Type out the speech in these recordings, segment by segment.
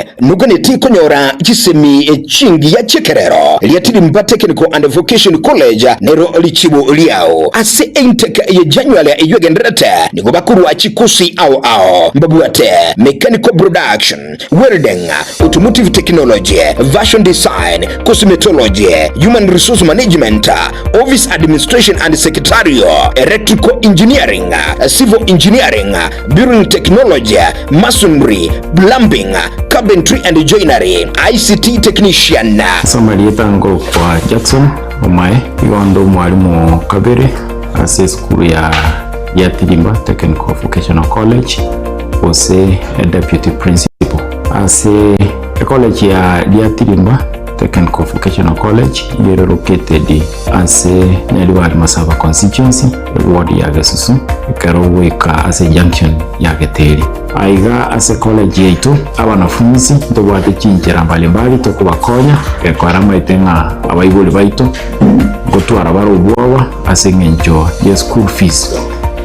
Onye noganeti konyora chisemi chingiya chi'ekerero, Riatirimba Technical and Vocation College nero richibu riao. Ase intake ye January eyio egendererete, nigo bakorua chikosi ao ao mbabwate Mechanical Production, Welding, Automotive Technology, Fashion Design, Cosmetology, Human Resource Management, Office Administration and Secretarial, Electrical Engineering, Civil Engineering, Building Technology, Masonry, Plumbing, Carpentry and Joinery, ICT Technician. Ase amarieta ngokwa Jackson Omae, igo onde omwalimu o kabere ase esukuru ya Giatirimba Technical Vocational College gose deputy principal. Ase ecollege ya Giatirimba Technical Vocational College igo ere located ase Nyaribari Masaba Constituency, eward ya Gesusu, ekero ogoika ase junction ya Geteri. Aiga ase college yaito abanafunsi ntobwate chinchera mbalimbali tokobakonya gekora amaete ng'a abaibori baito ngotwara bare obwoba ase eng'encho ye school fees.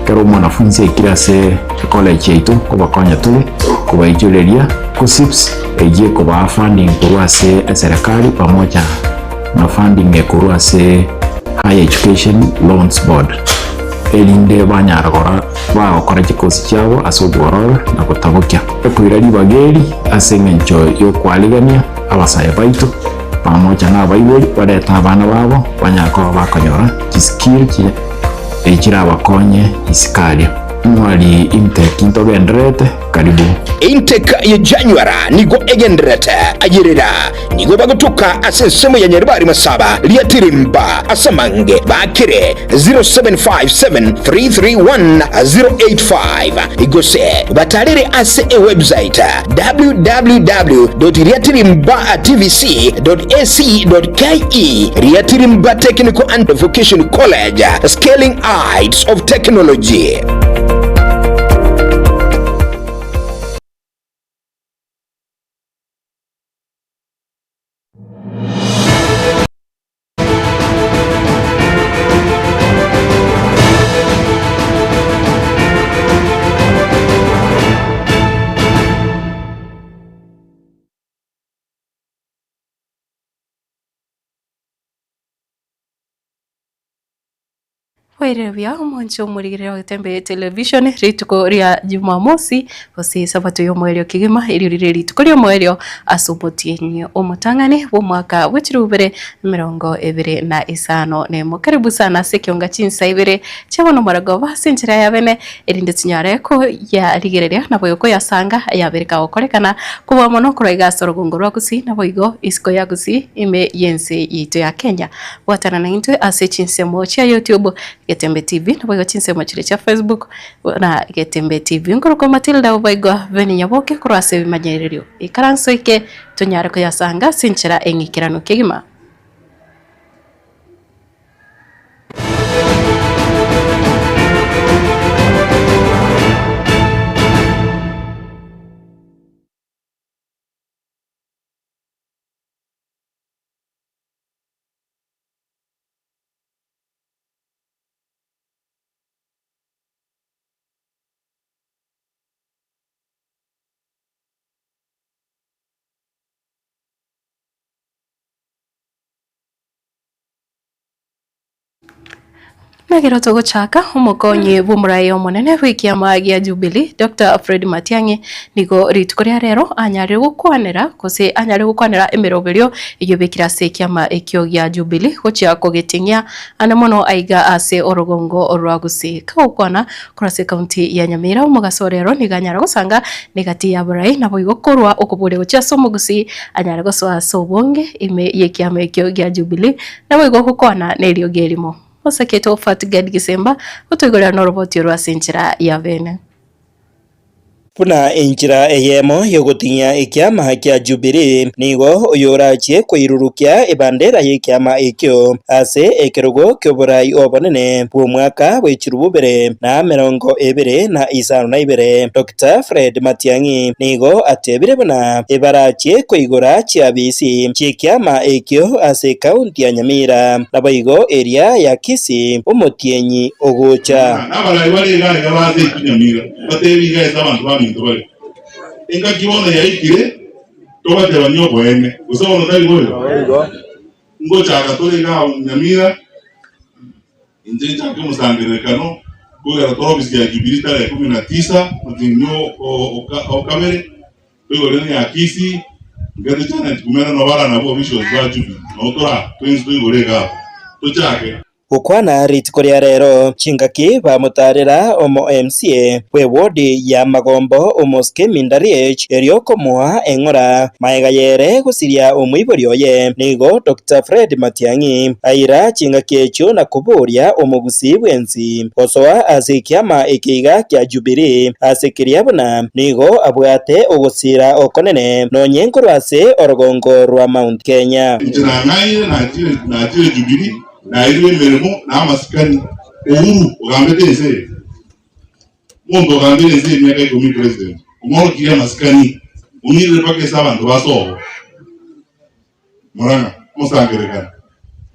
Ekero omwanafunsi aikire ase ecollege yaito nkobakonya tore kobaichoreria KUCCPS eyio ekobaa funding korwa ase eserekari pamoja na funding ekorwa ase Higher Education Loans Board erinde banyara gora bagokora chikosi chiabo ase obwororo na gotabokia. Ekoira ribaga eri ase engencho y'okwarigania abasae baito pamoja na abaibori barete abana babo banyare koba bakonyora chiskill chirabakonye isiko aria. Mwari intake ntogendererete karibu. Intake ye January nigo egendererete ayerera nigo bagotoka ase ensemo ya Nyaribari Masaba Riatirimba ase amange bakire 0757331085 gose batarere ase ewebsite www.riatirimbatvc.ac.ke Riatirimba Technical and Vocation College, Scaling Heights of Technology. Bwairire buya omonche omorigereria o Getembe Television rituko ria Jumamosi gose esabato y'omoerio kegima erio rire rituko ri'omoerio ase omotienyi omotang'ani bw'omwaka bwe chilifu ibere emerongo ebere na isano na emo. Karibu sana ase ekionga chinsa ibere chia bono omorogoba ase enchera ya bene erinde tinyare koyarigereria naboigo koyasanga ayabere kagokorekana kobua mono korwa iga ase orogongo rwa Gusii naboigo isiko ya Gusii ime y'ense yaito ya Kenya. Bwatana naintwe ase chinsemo chia YouTube, Getembe TV, naboigo chinsemo chiria chia Facebook na Getembe TV. Nkorokwa Matilda Obaigwa Beni Nyaboke korwa ase ebimanyererio. Ikaranso eke tonyare koyasanga ase enchera eng'ikeranu kegima. Ekero togochaka, omokonyi bw'omoraia omonene bw'ekiama gia Jubilee, Doctor Fred Matiang'i, nigo rituko ria rero anyarire gokwanera gose anyare gokwanera emeroberio eyio ebekire ase ekiama ekio gia Jubilee gochia kogeting'ia ande mono aiga ase orogongo rwa Gusii. Kagokwana korwa ase ekaunti ya Nyamira, omogaso o rero nigo anyare gosanga negati y'abarai naboigo korwa okoboria gochia ase omogusii anyare gosoa ase obonge ime y'ekiama ekio gia Jubilee Naboigo gokwana neriogi erimo. Osakete Ofat Gad Gisemba gotoigorera noroboti orwo ase enchera ya bene. Buna enchera eyemo y'ogotinyia ekiama kia Jubilee, nigo oyorachie koirurukia ebandera y'ekiama ekio ase ekerogo ki'oborai obonene bw'omwaka bwe chirubu bibere na emerongo ebere na isano na ibere, Doctor Fred Matiang'i nigo atebire buna ebarachie koigora chiabisi chi'ekiama ekio ase ekaunti ya Nyamira, naboigo eria ya Kisii omotienyi ogocha. Nabarai bare iga iga baseitwe Nyamira, batebi iga ase abanto baminto bare. Engaki bono yaikire. Togatebania oboene, gose bono tari boigo? Ngochaka tore iga agwo Nyamira, inche nchake omosangererekano kogera tore ofisi ya Jubilee tarehe kumi na tisa omotienyi o kabere, toigore ne ya Kisii, nkete Janet Kumena nabo ara nabwo officials ba Jubilee, nabo tore aa twensi toigore iga abwo, tochake. Gokwana rituko ria rero, chingaki bamotaarera omo MCA bw'ewodi ya Magombo Omosike Mindariech erio komoa eng'ora maega yere gosiria omoibori oye. Nigo Doctor Fred Matiang'i aira chingaki echio na koboria omogusii bwensi gosoa ase ekiama eke iga kia Jubilee ase keria buna nigo abwate ogosira okonene nonye nkorwa ase orogongo rwa Mount Kenya. Inche nang'aire nachire nachire Jubilee Nairwe emeremo na amasikani. Uhuru ogambete ense eye? Omonto ogambire ense eye emiaka ikomi president, omworokirie amasikani, ong'irire mpaka ase abanto ba sobo. Murang'a, omosangererekano.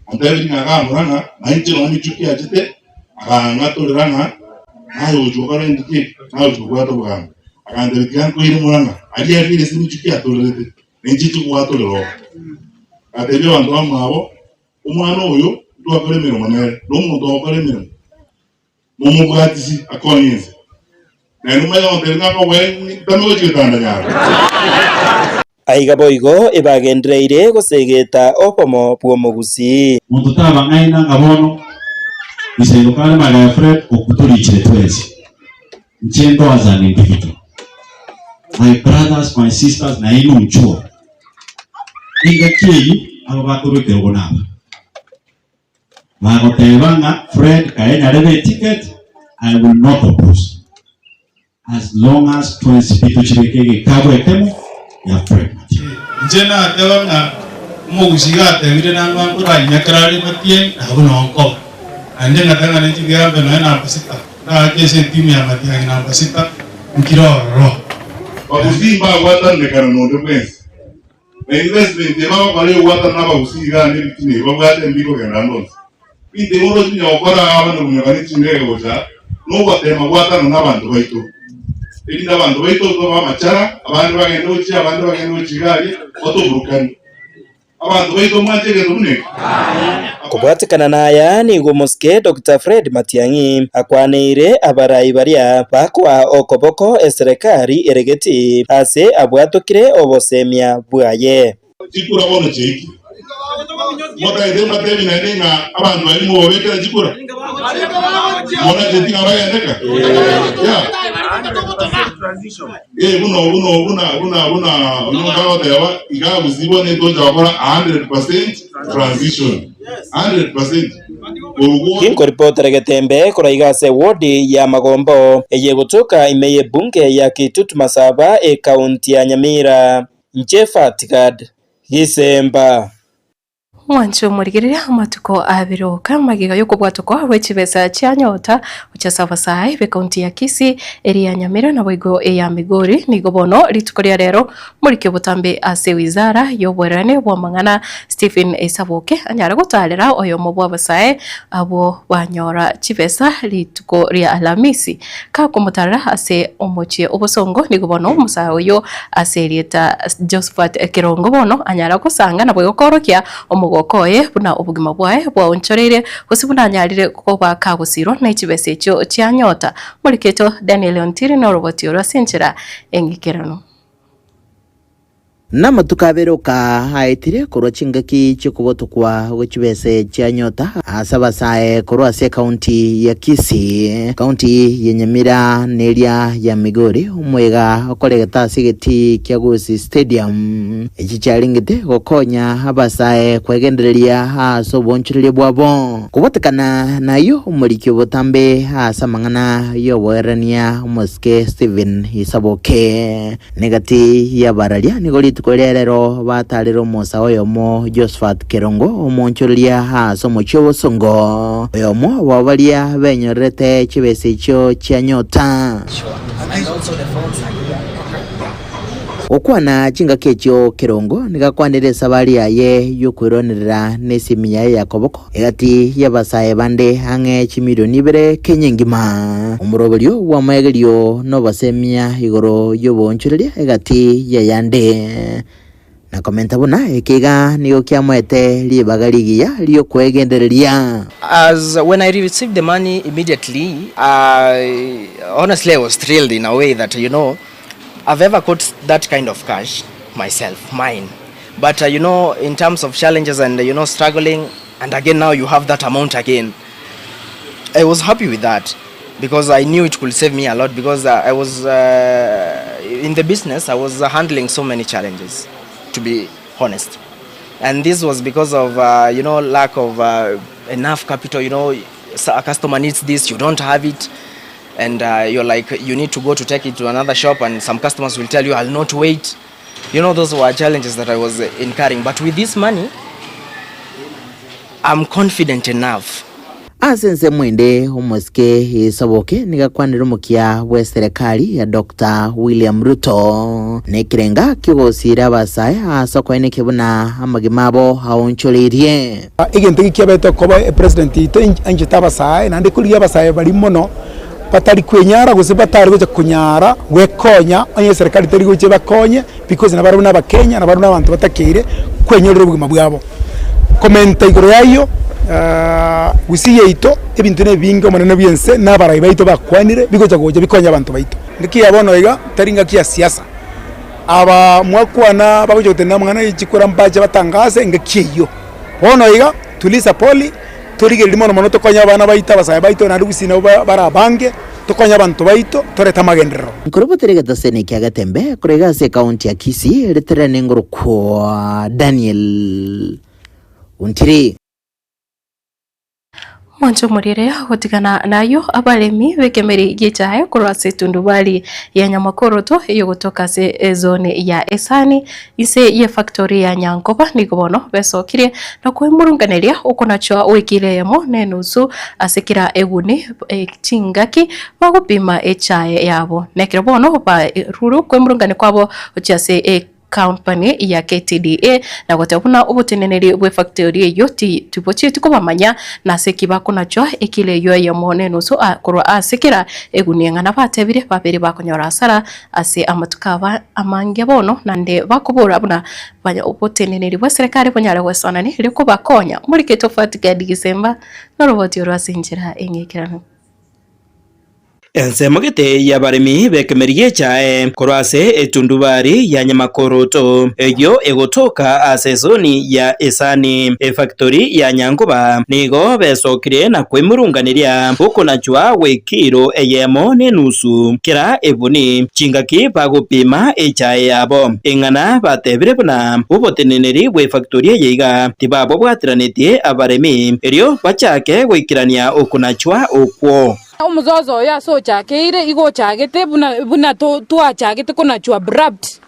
Ontebirie ng'a igaa Murang'a, na inche nonya Michuki achete, akang'atorera ng'a naye ogochia gokora engaki eke, naye ogochia kobwata obogambi. Agantebia tiga nkoire Murang'a, aria abeire ase Michuki atorerete, na inche inche kogwatorera oo. Agatebia abanto bamwabo. Omwana oyo ntwakora emeremo nere, na omonto ogokora emeremo, momobwatisi akonye inse. Naende omanye gontebia ng'a koboe ntame gochia getanda nyaro. Aiga boigo ebagendereire gosegeta obomo bw'omogusii. Monto tabang'aina ng'a bono Isaiko kare magega ya Fred okwo torichire twensi. Inche ndo as an individual. My brothers, my sisters, nainwe inchuo. Engaki eyio aba bakorwa ekerogo naba bagoteba ng'a Fred kae nyarebe eticket, I will not oppose as long as twensi pi tochibeke egekabu ekemo ya Fred Matiang'i. Inche nateba ng'a omogusii gatebire nang'o nkoranyakera are Matiang'i nabwo noo nkoba. Naende ngateba ng'a nenchigambe nonya namba sita, ndaake ase etimu ya Matiang'i namba sita, nkire ororo. Bagusii mbagwatananekana nonde bwensi, na investment eye bagokora egwatana nabagusii igaa na ebitina ebi babwate mbi kogenda ande onsi. Binto ebi oroche onye gokora aa abana kominyoka ne chindege gocha aa, nogotema gwatana nabanto baito, erinde abanto baito tobe amachara, abande bagende gochia abande bagende gochia iga aria, batoburukanie. Abanto baito mwanche egento buna eke? Kobwatekana naya nigo omosike Doctor Fred Matiang'i akwaneire abarai baria bakoa okoboko eserekari eregeti ase abwatokire obosemia bwaye. Chikura bono chiaikire. Motagete mbatebi naende ng'a abanto baria mobabekera chikura? Monacheti ng'a bagendeka? Yeah. Eh, buna buna buna buna buna onyonka agoteba iga gusii bono etocha gokora 100% transition 100% korwa Ginkoripotera Getembe korwa iga ase ewodi ya Magombo eye egotoka ime y'ebunge ya Kitutu Masaba ekaunti ya Nyamira. Inche Fatgad Gisemba. Mwanche omorigereria amatuko abere oka magega y'okobwatokwa gwe chibesa chia Nyota gochia ase abasae b'ekaunti ya Kisii, eria ya Nyamira naboigo eya Migori. Nigo bono rituko ria rero moriki obotambe ase wizara y'oboererani bw'amang'ana Stephen Isaboke anyare gotaarera oyomo bw'abasae abwo banyora chibesa rituko ria Alhamisi. Kakomotarera ase omochie obosongo, nigo bono omosae oyio ase erieta Josephat Kerongo bono anyare gosanga na boigo koorokia omogoko oye buna obogima bwaye bwaonchoreire gose buna anyarire koba kagosirwa ne chibesa echio chia nyota. Moriketo Daniel Ontiri noroboti oro ase enchera eng'ikeranu. Namatuko abere oka aetire korwa chingaki chi'okobotokwa gwe chibese chia nyota ase abasae korwa ase ekaunti ya Kisii, ekaunti ya Nyamira na eria ya Migori, omoyega okoregete ase egetii kia Gusii Stadium. Echi chiarengete gokonya abasae kwegendereria ase oboonchoreria bwabo. Kobotekana nayio omoriki obotambe ase amang'ana y'oboererania omosike Stephen Isaboke. Negati y'abararia nigo rituko ria rero batarire omosa oyomo Josephat Kerongo, omoonchoreria ase omochie obosongo, oyomo bwabo baria benyorerete chibesa echio chia nyota. Gokwana chingaki echio Kerongo nigo akwanire esabari yaye y'okoirwanerera nesimi yaye ya koboko Egati y'abasae bande ang'e chimilioni ibere Kenya engima. Omoroberio bw'amaegerio nobasemia igoro y'oboonchoreria egati y'ayande. Na komenta buna eke iga nigo kiamoete ribaga rigiya ri'okwegendereria. As when I received the money immediately, I honestly I was thrilled in a way that you know I've ever caught that kind of cash myself, mine. But uh, you know, in terms of challenges and you know struggling, and again now you have that amount again. I was happy with that because I knew it could save me a lot because uh, I was uh, in the business, I was handling so many challenges, to be honest. And this was because of, uh, you know, lack of uh, enough capital. You know, a customer needs this, you don't have it. And uh, you're like, you need to go to take it to another shop, and some customers will tell you, I'll not wait. You know, those were challenges that I was incurring. But with this money, I'm confident enough. Ase ensemo ende, omosike Isaboke nigo akwanire omokia bw'eserekari ya Doctor William Ruto nekerenga ki'ogosiira abasae ase okoenekia buna amagima abo aonchoreirie. Egento eke kiabete koba epresident yaito anchete abasae naende korigia abasae baria mono batari kwenyara gose batari gocha konyara gwekonya onye eserekari teri gocha ebakonye because nabarabwo na abakenya nabarabwo na abanto batakeire kwenyorera obogima bwabo. Komenta igoro ya ayio gusii yaito ebinto na ebinge omonene bwa ense na abarai baito bakwanire bigocha gocha bikonye abanto baito. Ngaki ya bono iga tari ngaki ya siasa, aba mwakwana bagocha gotenena amang'ana ye chikura mbache batangase engaki eyio. Bono iga tuliza poli. Torigererie mono mono tokonye abana baito, abasae baito, naende gusii nabo bare abange, tokonye abanto baito, torete amagenderero. Nkorobotera egetaseni kia Getembe korwa iga ase ekaunti ya Kisii riterere nengorokwa Daniel Ontiri. Mwanche omorere gotigana nayio abaremi b'ekemeri gi'echae korwa ase etundubari ya Nyamakoroto eyogotoka ase ezone ya Esani Inse y'efactori ya Nyankoba nigo bono besokirie na kwemurunganeria okonachwa gw'ekilo eyemo na enusu ase kera eguni chingaki bagopima echae yabo. Nekero bono barure okwemurungania kwabo gochia ase ecompany ya KTDA na goteba buna oboteneneri bw'efactori eyio tibochieti kobamanya nase ki bakonachwa ekilo eyio eyemo na enusu korwa ase kera eguni ng'a nabatebire babere bakonyora hasara Ase amatuko aba amange bono naende bakobora buna oboteneneri bw'eserekari bonyare gwesoanania erio kobakonya. Omorike tofauti Gadi Gisemba noroboti orwo ase enchera eng'ekeranu. Ensemo gete y'abaremi b'ekemeri gi'echae korwa ase etundubari ya Nyamakoroto, eyio egotoka ase esoni ya Esani, efactori ya Nyankoba, nigo besokire na kwemurunganeria okonachwa gw'ekiro eyemo nenusu kera ebuni, chingaki bagopima echae yabo. Eng'ana batebire buna oboteneneri bw'efactori eye iga tibabobwateranetie abaremi, erio bachake goikerania okonachwa okwo. Omososo oyo ase ochakeire igo ochagete buna buna twachagete konachwa abrupt,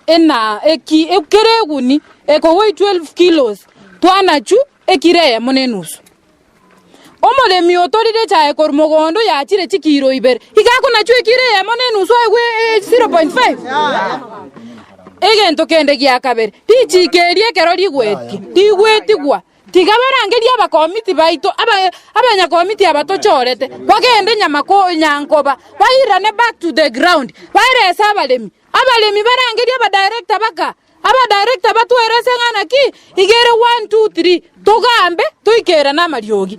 ena eki kera eguni ekogwa 12 kilos twanachwa ekiro eyemo na enusu. Omoremi otorire echae korwa mogondo yachire chikiro ibere, iga akonachwa ekiro eyemo na enusu aegwe 0.5. Egento kende gia kabere, richiko eri ekero rigwetie, rigwetigwa, tiga barangerie abakomiti baito, abanyakomiti aba tochorete, bagende nyamako nyankoba, bairane back to the ground, baerese abaremi, abaremi barangerie abadirector baka Abadirector batwerese ng'a naki iga ere one, two, three, togambe toikerane amariogi.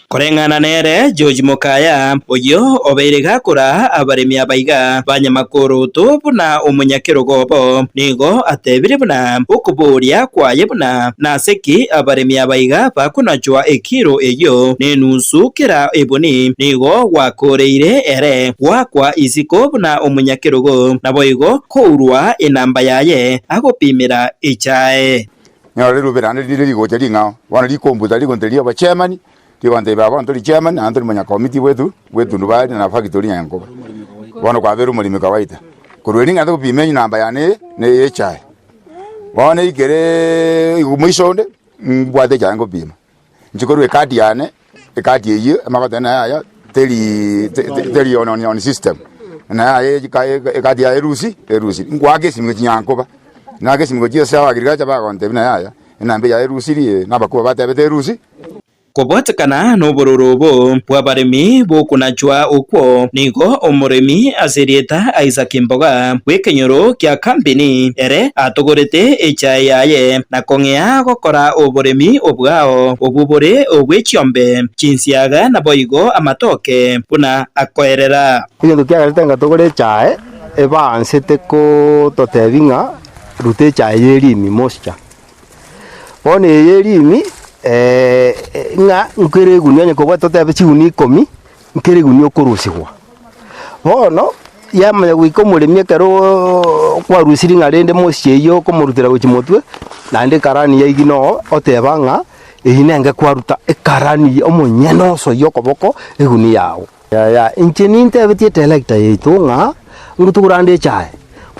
Koreng'ana nere George Mokaya, oyio obeire gakora abaremi aba iga ba Nyamakoroto buna omonyakerogo obo, nigo atebire buna okoboria kwaye buna nase ki abaremi aba iga bakonachwa ekiro eyio nenusu kera eboni, nigo gwakoreire ere goakwa isiko buna omonyakerogo, naboigo Kourwa enamba yaye agopimera echae. Nyora rirube naende rire rigocha ring'ao, bono rikombuta rigonteria obochairman, rigontebia baba bono tori chairman naende tori monyakomiti bwetu bw'etundubari na factory nyankoba. Bono kwabeire omoremi kawaida. Korwa erio ng'ende gopima enamba yane eye na eye echae. Bono eikereeee igo moiso onde, mbwate echae ngopima. Inche korwa ekadi yane, ekadi eyio amagoteba ng'a yaya teri teri on on system, na yaya ekadi yaye erusi erusiri. Nkoaka esimi gochia nyankoba, naaka esimi gochia ase abagirikacha bagontebia buna yaya, enamba yaye erusiri na abakuba batebete erusi. Kobwatekana nobororo obo bw'abaremi bw'okonachwa okwo, nigo omoremi ase erieta Isaac Mboga bw'ekenyoro kia Kambini ere atogorete echae yaye na kong'ea gokora oboremi obwao obwo bore obwe chiombe, chinsiaga naboigo amatoke buna akoerera. Egento kiagerete ngatogora echae, ebaansete kototebia ng'a ruta echae eye erimi moisture. Bono eye erimi ng'a nkere egunia onye kobwate totebe chigunia ikomi, nkere egunia okorusigwa. Bono, yamanya goika omoremi ekeroooo kwarusirie ng'a rende moisture eywo okomorutera gochia motwe, naende ekarani yaigina oo, oteba ng'a eywo nenge kwaruta ekarani omonyene osoyia okoboko egunia yago. Yaya, inche nintebetie etelekta yaito ng'a ngotugura ande echae,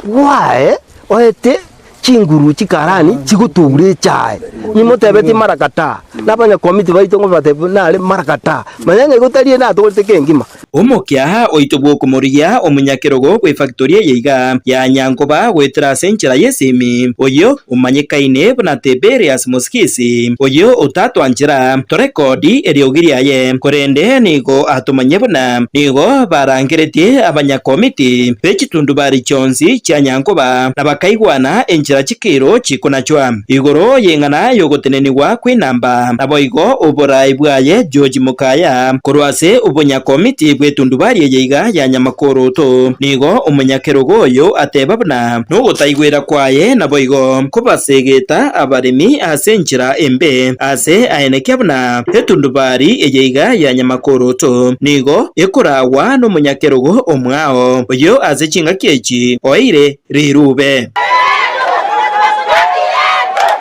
gwae oete chinguru chikarani chigotugura echae. Nimotebetie mara kataa, na abanyakomiti baito ngobatebie nare mara kataa, manya ng'a igo tari ere natogorete kengima. Omokia oito bw'okomorigia omonyakerogo bw'efactori eye iga ya Nyankoba goetera ase enchera y'esimi, oyio omanyekaine buna Tiberius Mosigisi, oyio otatwanchera torekodi eriogi riaye, korende nigo atomanyie buna nigo barangeretie abanyakomiti be chitundubari chionsi chia Nyankoba, na bakaigwana enchera chikiro chikonachwa igoro y'eng'ana y'ogotenenigwa kw'enamba, naboigo oboraai bwaye George Mokaya korwa ase obonyakomiti bw'etundubari eye iga ya Nyamakoroto. Nigo omonyakerogo oyo ateba buna nogotaigwera kwaye naboigo kobasegeta abaremi ase enchera embe, ase aenekia buna etundubari eye iga ya Nyamakoroto nigo ekoragwa nomonyakerogo omwao, oyio ase chingaki echi oeire riruube.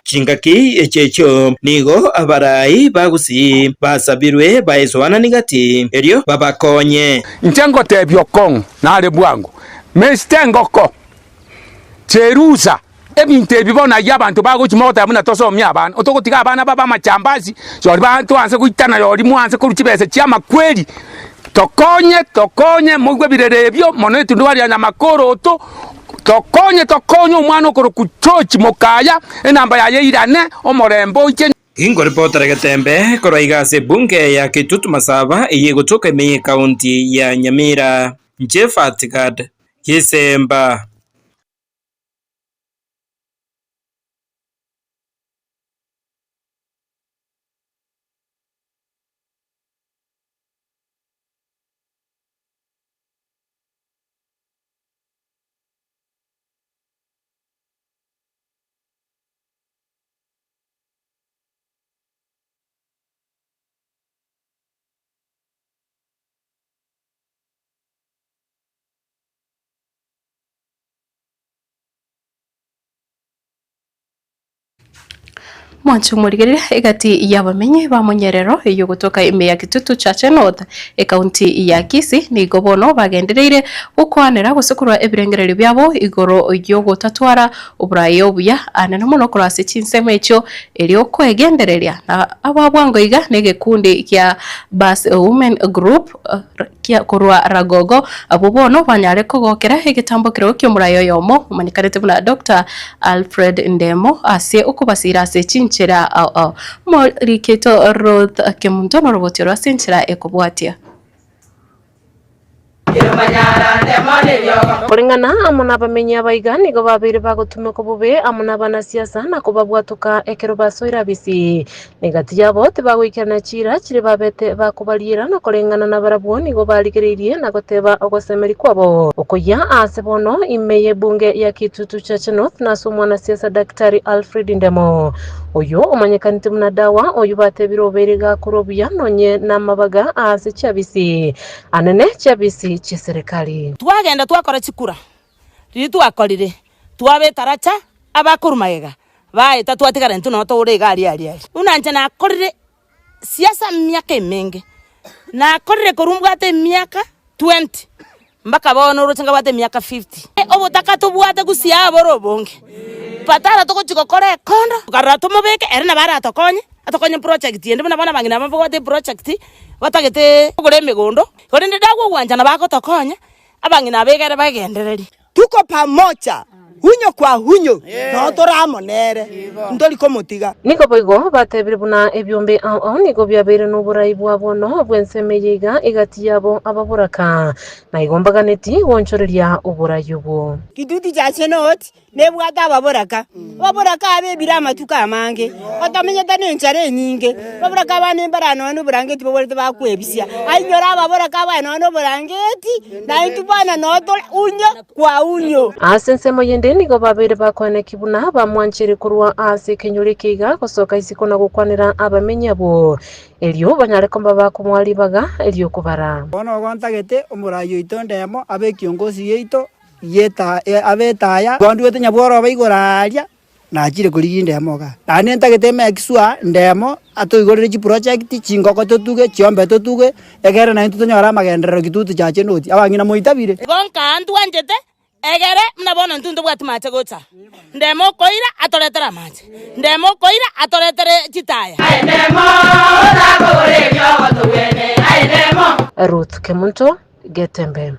Chingaki echi echio nigo abarai ba Gusii basabirwe baesoanani gati, erio babakonye. Inche ngotebia okong'u nare bwango, mesite engoko, cherusa ebinto ebi bono ayio abanto bagochia mogoteba buna tosomie abana, otogotiga abana babe amachambasi, yori twanse goitana yori mwanse korwa chibesa chi'amakweri, tokonye tokonye moigwe ebirero ebio mono etundubari ya nyamakoroto, tokonye tokonye omwana okorokwa George Mokaya, enamba yaye eirane, omorembe oiche. Ingoripotera getembe korwa iga ase ebunge ya Kitutu Masaba eyio egotoka ime y'ekaunti ya Nyamira. Inche Fatgad Gisemba. Mwanche omorigereria egati y'abamenyi ba Monyerero eyio gotoka ime ya Kitutu Chache North, ekaunti ya Kisii nigo bono bagendereire gokwanera gose korwa ebirengererio biabo igoro y'ogotatwara oboraai obuya anene mono korwa ase chinsemo echio erio kwegendereria na aba bwango iga negekundi kia Bus Women Group kia korwa Ragogo, abwo bono banyare kogokera egetambo kereo ki'omoraia oyomo omanyekanete buna Doctor Alfred Ndemo ase okobasiira ase chinchera ao ao. Morikito Ruth Kemunto noroboti oro ase enchera ekobwatia. Koreng'ana amo nabamenyi abaiga nigo babeire bagotumekwa bobe amo nabanasiasa na kobabwatoka ekero basoire abisi. Na egati yabo tibagoikerana chiira chiria babete bakobariera, na koreng'ana nabarabwo nigo barigereirie na goteba ogosemeria kwabo okoyia aase bono ime y'ebunge ya Kitutu Chache North na ase omwanasiasa Daktari Alfred Ndemo oyio omanyekanete buna Dawa oyio batebire obeire gakorwa buya nonye namabaga aase chiabisi anene chiabisi chi'eserekari. Twagenda twakora chikura, riria twakorire, twaba etaracha, abakorwa magega baeta twatigara intwe noo tore iga aria aria aria. Buna inche nakorire siasa emiaka emenge, nakorire korwa mbwate emiaka 20 mpaka bono oroche nkabwate emiaka 50. Obotaka tobwate gusii aa bore obonge, patara togochia gokora ekondo, tokarora tomobeke ere nabo aratokonye, atokonye project ende buna bono abang'ina aba mbabwate eproject, batagete kogora emegondo, korende dagwo ogwancha nabo agotokonya, abang'ina aba egere bagendererie. Tuko pamoja. Hunyo kwa hunyo, noo tore amo nere, ntori komotiga. Nigo boigo batebire buna ebiombe ao ao nigo biabeire noborai bwa bono bw'ensemo eye iga egati yabo ababoraka, na igo mbaganeti goonchoreria oborai obwo. Kituti chia Senoti nebwate ababoraka, ababoraka aba ebire amatuko amange, batamenyete nenchara enyinge, ababoraka abande mbare nonya na oborangeti babwenerete bakwebisia, ainyore ababoraka abaye nonya na oborangeti, na intwe bono noo tore unyo kwa unyo. Ase ensemo yende nigo babeire bakoenekia buna bamwanchire korwa ase ekenyoro eke iga gosoka isiko na gokwanera abamenyi abwo, erio banyare koba bakomoa ribaga ri'okobara. Bono igo ntagete omoraai oito ndemo abe ekiongosi giaito abe etaya, igo ndwete nyabworoba igoro aaria, nachire korigia endemo igaa. Naende ntagete emake sure ndemo atoigorere chiproject, chingoko totuge, chiombe totuge, egere naintwe tonyore amagenderero kitutu chache noti. Abang'ina moitabire. Igo nkaa ntwanchete, egere buna bono intwe ntobwati mache gocha, ndemo okoira atoretere amache, ndemo okoira atoretere chitaya. Ruth Kemunto, Getembe.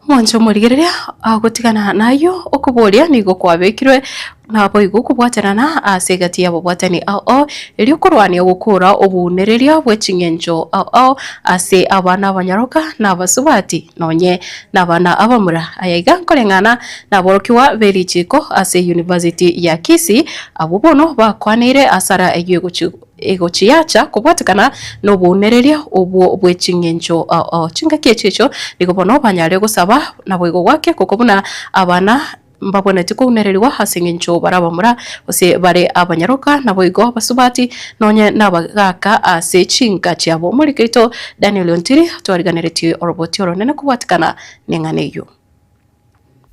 Omwancho omorigereria agotigana nayio okoboria nigo kwabekirwe naboigo kobwatanana ase egati y'ababwatani ao ao, erio korwania gokora obounereria bwe ching'encho ao ao ase abana abanyaroka na abasubati nonye nabana abamura. Aya iga nkoreng'ana naborokigwa be richiiko ase University ya Kisii abwo bono bakwaneire asara eyio egochi Egochiacha kobwatekana nobounereria obwo bwe ching'encho ao. Chingaki echio echio nigo bono banyare gosaba naboigo gwake goko buna abana mbabwenereti kounererigwa ase eng'encho bare abamura gose bare abanyaroka naboigo abasubati nonye nabagaaka ase chinka chiabo. Omoriki oito Daniel Ontiri twariganeretie oroboti oronene kobwatekana neng'ana eyio.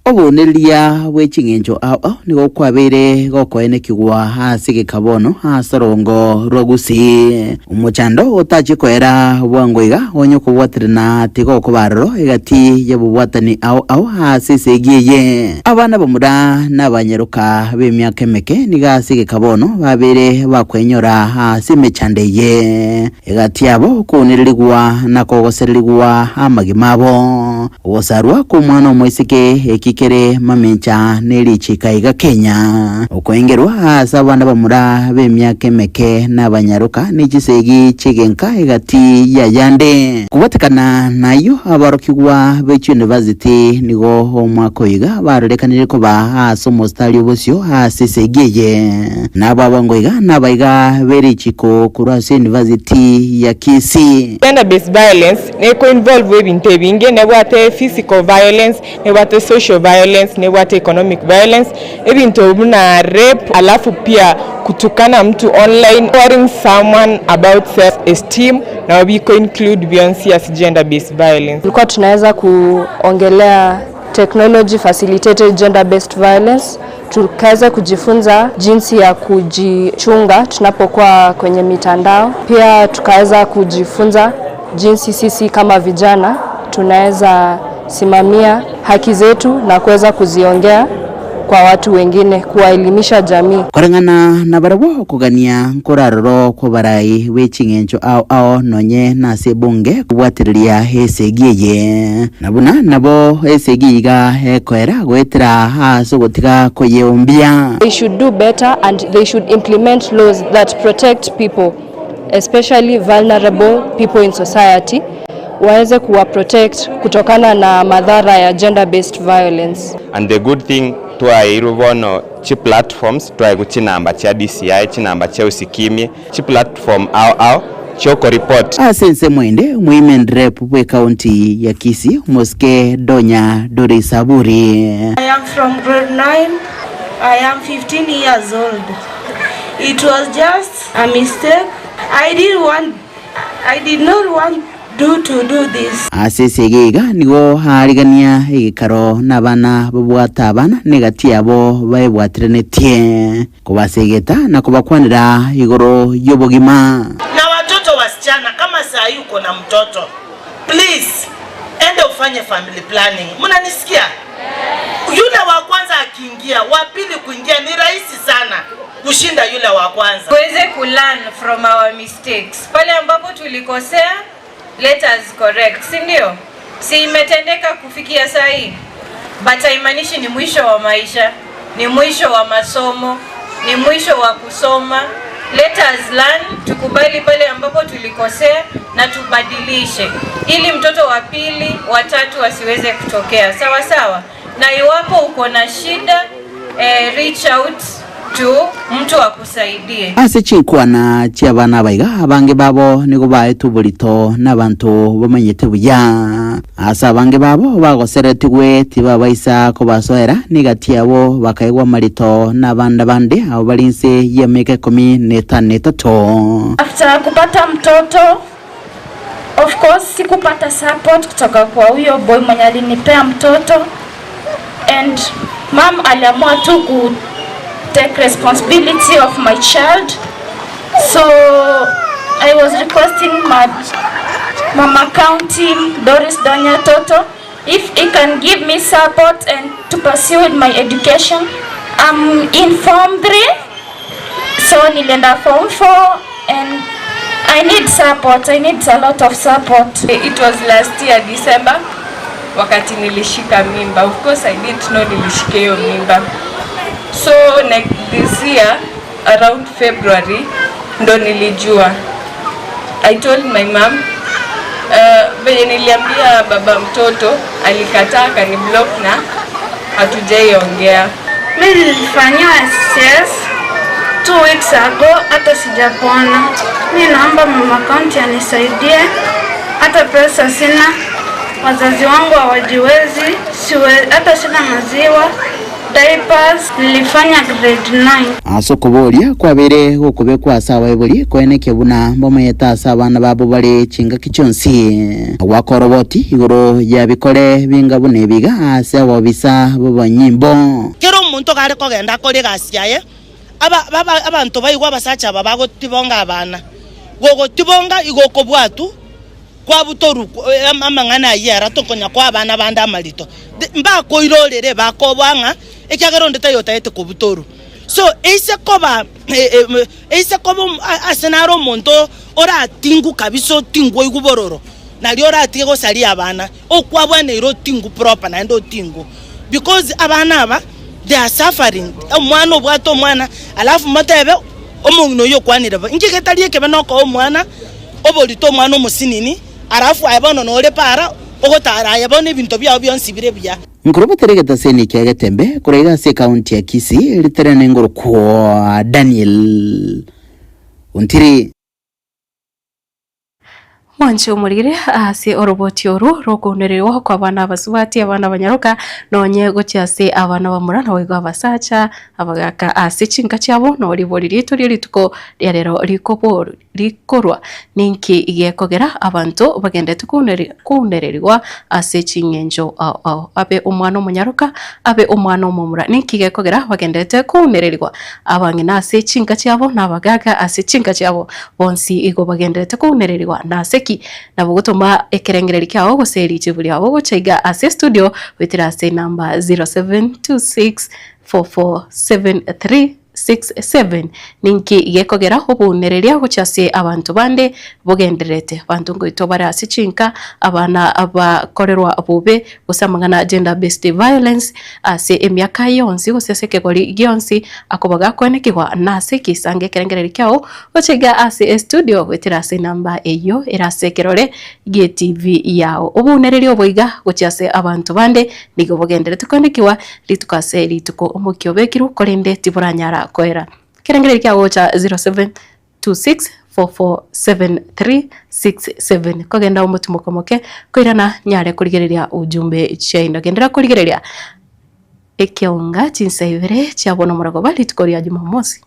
Obounereria bwe ching'encho ao ao nigo kwabeire gokoenekigwa ase egeka bono ase orongo rwa Gusii. Omochando otachie koera bwango iga onye okobwaterana tigokoba aroro egati y'obobwatani ao ao ase esegi eye. Abana bamura na abanyaroka b'emiaka emeke nigo ase egeka bono babeire bakwenyora ase emechando eye. Egati yabo okounererigwa na kogosererigwa amagima abo. Ogosarwa kw'omwana omoiseke eki kere mamincha ne richiika iga Kenya. Okoengerwa aase abana bamura b'emiaka emeke na abanyaroka ne chisegi chi'egenka egati y'ayande. Kobwatekana nayio aborokigwa be chiunivasiti nigo omwaka oyo iga barorekanire koba aase omositari obosio ase esegi eye. Nabo abango iga nabaiga be richiko korwa ase University ya Kisii. Gender based violence neko involve ebinto ebinge, nebwate physical violence, nebwate social violence, nebwate economic violence, ebinto buna rape alafu pia kutukana mtu online, worrying someone about self esteem nabo biko include bionsi ase gender based violence. Tulikuwa tunaweza kuongelea technology facilitated gender based violence, tukaweza kujifunza jinsi ya kujichunga tunapokuwa kwenye mitandao. Pia tukaweza kujifunza jinsi sisi kama vijana tunaweza simamia haki zetu na kuweza kuziongea kwa watu wengine, kuwaelimisha jamii. Koreng'ana nabarabwo okogania nkoraroro kw'obarai be ching'encho ao ao nonye nase ebunge kobwatereria esegi eye, na buna nabo esegi iga ekoera goetera ase ogotiga koyeombia. They should do better and they should implement laws that protect people especially vulnerable people in society waweze kuwa protect kutokana na madhara ya gender based violence. And the good thing twaeirwe bono chi platforms twaegwa chinamba chia DCI, chinamba chia Usikimye, chi platform ao ao chioko report. Ase ensemo ende, Women Rep bw'ecounty ya Kisii, Omosike Donya Doris Aburi. I am from grade 9. I am 15 years old. It was just a mistake. I didn't want, I did not want do to do this. Ase esegi iga nigo aarigania egekaro nabana babwate abana negati yabo baebwateranetie, kobasegeta na kobakwanera igoro y'obogima. Na watoto wasichana kama saa hii uko na mtoto please enda ufanye family planning. Mnanisikia? Yule wa kwanza akiingia, wa pili kuingia ni rahisi sana kushinda yule wa kwanza. Tuweze ku learn from our mistakes. Pale ambapo tulikosea, let us correct, si ndio? Si imetendeka kufikia saa hii? But haimaanishi ni mwisho wa maisha, ni mwisho wa masomo, ni mwisho wa kusoma. Let us learn, tukubali pale ambapo tulikosea na tubadilishe ili mtoto wa pili, wa tatu asiweze kutokea. Sawa sawa. Na iwapo uko na shida eh, reach out to mtu akusaidie. Ase chinkwana chi'abana abaiga, abange babo nigo baetwe oborito nabanto bamanyete buya. Ase abange babo bagoseretigwe tibabaisa kobasoera, negati yabo bakaegwa amarito nabande bande abwo bare inse y'emiaka ikomi na etano na etato. After kupata mtoto of course sikupata support kutoka kwa huyo boy mwenye alinipea mtoto and mom aliamua tu ku take responsibility of my child so I was requesting my mama county Doris Donya Toto if he can give me support and to pursue with my education. I'm in form 3 so nilienda form 4 and I need support. I need a lot of support. It was last year December wakati nilishika mimba. Of course I didn't know nilishika hiyo mimba. So like this year around February ndo nilijua. I told my mom venye niliambia baba mtoto alikataa akaniblock na hatujaiongea. Mi nilifanyiwa SS 2 weeks ago, hata sijapona. Mi naomba mama county anisaidie, hata pesa sina, wazazi wangu hawajiwezi, siwe, hata sina maziwa, diapers. Nilifanya grade 9. Ase okoboria kwabeire gokobekwa ase abaibori koenekia buna mbamanyete ase abana babo bare chingaki chionsi. Gwaka oroboti igoro ya bikore binga buna ebiga ase abobisa b'abanyimbo. Kera omonto gare kogenda akore egasi yaye, aba baba abanto baigwe abasacha aba bagotibonga abana, gogotibonga igo okobwatu kwabutorwa amang'ana ayio ere tokonya koa abana bande amarito. Mbakoirorere bakoboa ng'a ekiagera onde taiyo otagete kobutorwa. So eise koba eise koba ase nare omonto oratingu kabisa otingwe oigwe bororo, nario oratige gosaria abana, okwabwaneire otingu proper naende otingu. Because abana aba they are suffering, omwana obwate omwana alafu motebe omong'ina oyio okwanire bo, inki getari ekebe nokoa omwana oborito omwana omosinini, alafu aye bono nore para ogotara aye bono ebinto biao bionsi bire buya. Nkorobotera egetaseni kia Getembe korwa iga ase ekaunti ya Kisii ritere nengorokwa Daniel Ontiri. Mwanche omorigire ase oroboti oru rw'okounererwa kw'abana abasubati, abana abanyaroka, nonye gochia ase abana bamura, naboigo abasacha, abagaka ase chinka chiabo, na ribori riaito rie rituko ria rero rikoboru rikorwa ninki gekogera abanto bagendete kounererigwa ase ching'encho ao ao abe omwana omonyaroka abe omwana omomura ninki gekogera bagendete kounererigwa abang'ina ase chinka chiabo na abagaga ase chinka chiabo bonsi igo bagenderete kounererigwa nase ki nabo gotoma ekerengereri kiao gose richibu riabo gocha iga ase studio goetera ase number 0726 4473 67 ninki gekogera obounereria gochia ase abanto bande bogendererete abanto ngoitwa bare ase chinka abana abakorerwa bobe gose amang'ana gender based violence ase emiaka yonsi gose ase ekegori gionsi akoba gakoenekigwa nase ekisango ekerengereri kiao gochia iga ase estudio goetera ase enamba eyio ere ase ekerore gie TV yao. Obounereria obo iga gochia ase abanto bande nigo bogendererete koenekigwa rituko ase rituko omokia obekirwe korende tiboranyara koera. Ekerengereri kia gocha 0726447367 kogenda omotimoko moke koirana nyare korigereria ujumbe chiaino. Genderera korigereria ekeonga chinsa ibere chia bono omorogoba rituko ria jumamosi.